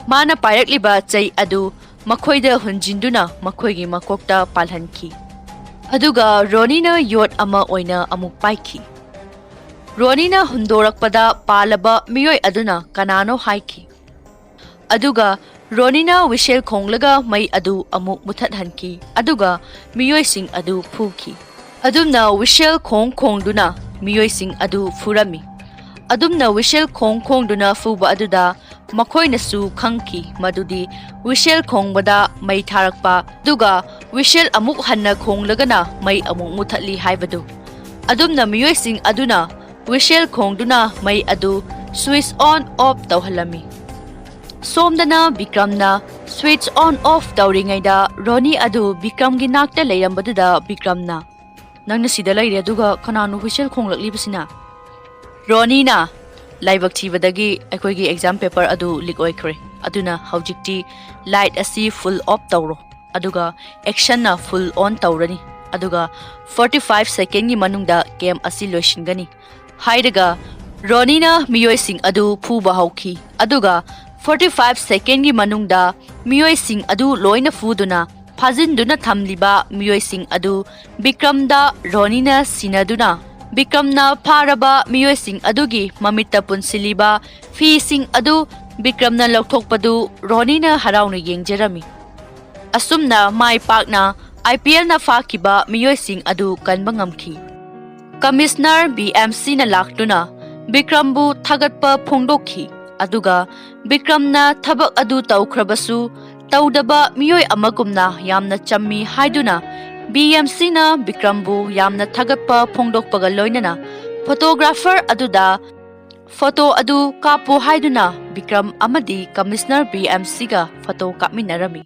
ꯃꯥꯅ ꯄꯥꯏꯔꯛꯂꯤꯕ ꯆꯩ ꯑꯗꯨ ꯃꯈꯣꯏꯗ ꯍꯨꯟꯖꯤꯟꯗꯨꯅ ꯃꯈꯣꯏꯒꯤ ꯃꯀꯣꯛꯇ ꯄꯥꯜꯍꯟꯈꯤ꯫ ꯑꯗꯨꯒ ꯔꯣꯅꯤꯅ ꯌꯣꯠ ꯑꯃ ꯑꯣꯏꯅ ꯑꯃꯨꯛ ꯄꯥꯏꯈꯤ꯫ ꯔꯣꯅꯤꯅ ꯍꯨꯟꯗꯣꯔꯛꯄꯗ ꯄꯥꯜꯂꯕ ꯃꯤꯑꯣꯏ ꯑꯗꯨꯅ ꯀꯅꯥꯅꯣ ꯍꯥꯏꯈꯤ꯫ ꯑꯗꯨꯒ ꯔꯣꯅꯤꯅ ꯋꯤꯁꯦꯜ ꯈꯣꯡꯂꯒ ꯃꯩ ꯑꯗꯨ ꯑꯃꯨꯛ ꯃꯨꯊꯠꯍꯟꯈꯤ, ꯑꯗꯨꯒ ꯃꯤꯑꯣꯏꯁꯤꯡ ꯑꯗꯨ ꯐꯨꯈꯤ꯫ ꯑꯗꯨꯝꯅ ꯋꯤꯁꯦꯜ ꯈꯣꯡ ꯈꯣꯡꯗꯨꯅ ꯃꯤꯑꯣꯏꯁꯤꯡ ꯑꯗꯨ ꯐꯨꯔꯝꯃꯤ꯫ ꯑꯗꯨꯝꯅ ꯋꯤꯁꯦꯜ ꯈꯣꯡ ꯈꯣꯡꯗꯨꯅ ꯐꯨꯕ ꯑꯗꯨꯗ ꯃꯈꯣꯏꯅꯁꯨ ꯈꯪꯈꯤ ꯃꯗꯨꯗꯤ ꯋꯤꯁꯦꯜ ꯈꯣꯡꯕꯗ ꯃꯩ ꯊꯥꯔꯛꯄ, ꯑꯗꯨꯒ ꯋꯤꯁꯦꯜ ꯑꯃꯨꯛ ꯍꯟꯅ ꯈꯣꯡꯂꯒꯅ ꯃꯩ ꯑꯃꯨꯛ ꯃꯨꯊꯠꯂꯤ ꯍꯥꯏꯕꯗꯨ꯫ ꯑꯗꯨꯝꯅ ꯃꯤꯑꯣꯏꯁꯤꯡ ꯑꯗꯨꯅ ꯋꯤꯁꯦꯜ ꯈꯣꯡꯗꯨꯅ ꯃꯩ ꯑꯗꯨ switch on off ꯇꯧꯍꯜꯂꯝꯃꯤ꯫ ꯁꯣꯝꯗꯅ ꯕꯤꯀ꯭ꯔꯝꯅ switch on off ꯇꯧꯔꯤꯉꯩꯗ ꯔꯣꯅꯤ ꯑꯗꯨ ꯕꯤꯀ꯭ꯔꯝꯒꯤ ꯅꯥꯛꯇ ꯂꯩꯔꯝꯕꯗꯨꯗ ꯕꯤꯀ꯭ꯔꯝꯅ, "ꯅꯪꯅ ꯁꯤꯗ ꯂꯩꯔꯦ ꯑꯗꯨꯒ ꯀꯅꯥꯅꯣ ꯋꯤꯁꯦꯜ ꯈꯣꯡꯂꯛꯂꯤꯕꯁꯤꯅ?" ꯔꯣꯅꯤꯅ, "ꯂꯥꯏꯕꯛ ꯊꯤꯕꯗꯒꯤ ꯑꯩꯈꯣꯏꯒꯤ exam paper ꯑꯗꯨ leak ꯑꯣꯏꯈ꯭ꯔꯦ, ꯑꯗꯨꯅ ꯍꯧꯖꯤꯛꯇꯤ light ꯑꯁꯤ full off ꯇꯧꯔꯣ, ꯑꯗꯨꯒ actionꯅ full on ꯇꯧꯔꯅꯤ, ꯑꯗꯨꯒ forty five secondꯒꯤ ꯃꯅꯨꯡꯗ camp ꯑꯁꯤ ꯂꯣꯏꯁꯤꯟꯒꯅꯤ" ꯍꯥꯏꯔꯒ ꯔꯣꯅꯤꯅ ꯃꯤꯑꯣꯏꯁꯤꯡ ꯑꯗꯨ ꯐꯨꯕ ꯍꯧꯈꯤ꯫ ꯑꯗꯨꯒ forty five secondꯒꯤ ꯃꯅꯨꯡꯗ ꯃꯤꯑꯣꯏꯁꯤꯡ ꯑꯗꯨ ꯂꯣꯏꯅ ꯐꯨꯗꯨꯅ ꯐꯥꯖꯤꯟꯗꯨꯅ ꯊꯝꯂꯤꯕ ꯃꯤꯑꯣꯏꯁꯤꯡ ꯑꯗꯨ ꯕꯤꯀ꯭ꯔꯝꯗ ꯔꯣꯅꯤꯅ ꯁꯤꯟꯅꯗꯨꯅ ꯕꯤꯀ꯭ꯔꯝꯅ ꯐꯥꯔꯕ ꯃꯤꯑꯣꯏꯁꯤꯡ ꯑꯗꯨꯒꯤ ꯃꯃꯤꯠꯇ ꯄꯨꯟꯁꯤꯜꯂꯤꯕ ꯐꯤꯁꯤꯡ ꯑꯗꯨ ꯕꯤꯀ꯭ꯔꯝꯅ ꯂꯧꯊꯣꯛꯄꯗꯨ ꯔꯣꯅꯤꯅ ꯍꯔꯥꯎꯅ ꯌꯦꯡꯖꯔꯝꯃꯤ꯫ ꯑꯁꯨꯝꯅ ꯃꯥꯏ ꯄꯥꯛꯅ IPLꯅ ꯐꯥꯈꯤꯕ ꯃꯤꯑꯣꯏꯁꯤꯡ ꯑꯗꯨ ꯀꯟꯕ ꯉꯝꯈꯤ꯫ ꯀꯃꯤꯁꯅꯔ BMCꯅ ꯂꯥꯛꯇꯨꯅ ꯕꯤꯀ꯭ꯔꯝꯕꯨ ꯊꯥꯒꯠꯄ ꯐꯣꯡꯗꯣꯛꯈꯤ, ꯑꯗꯨꯒ ꯕꯤꯀ꯭ꯔꯝꯅ ꯊꯕꯛ ꯑꯗꯨ ꯇꯧꯈ꯭ꯔꯕꯁꯨ ꯇꯧꯗꯕ ꯃꯤꯑꯣꯏ ꯑꯃꯒꯨꯝꯅ ꯌꯥꯝꯅ ꯆꯝꯃꯤ ꯍꯥꯏꯗꯨꯅ BMCꯅ ꯕꯤꯀ꯭ꯔꯝꯕꯨ ꯌꯥꯝꯅ ꯊꯥꯒꯠꯄ ꯐꯣꯡꯗꯣꯛꯄꯒ ꯂꯣꯏꯅꯅ photographer ꯑꯗꯨꯗ photo ꯑꯗꯨ ꯀꯥꯞꯄꯨ ꯍꯥꯏꯗꯨꯅ ꯕꯤꯀ꯭ꯔꯝ ꯑꯃꯗꯤ ꯀꯃꯤꯁꯅꯔ BMCꯒ photo ꯀꯥꯞꯃꯤꯟꯅꯔꯝꯃꯤ꯫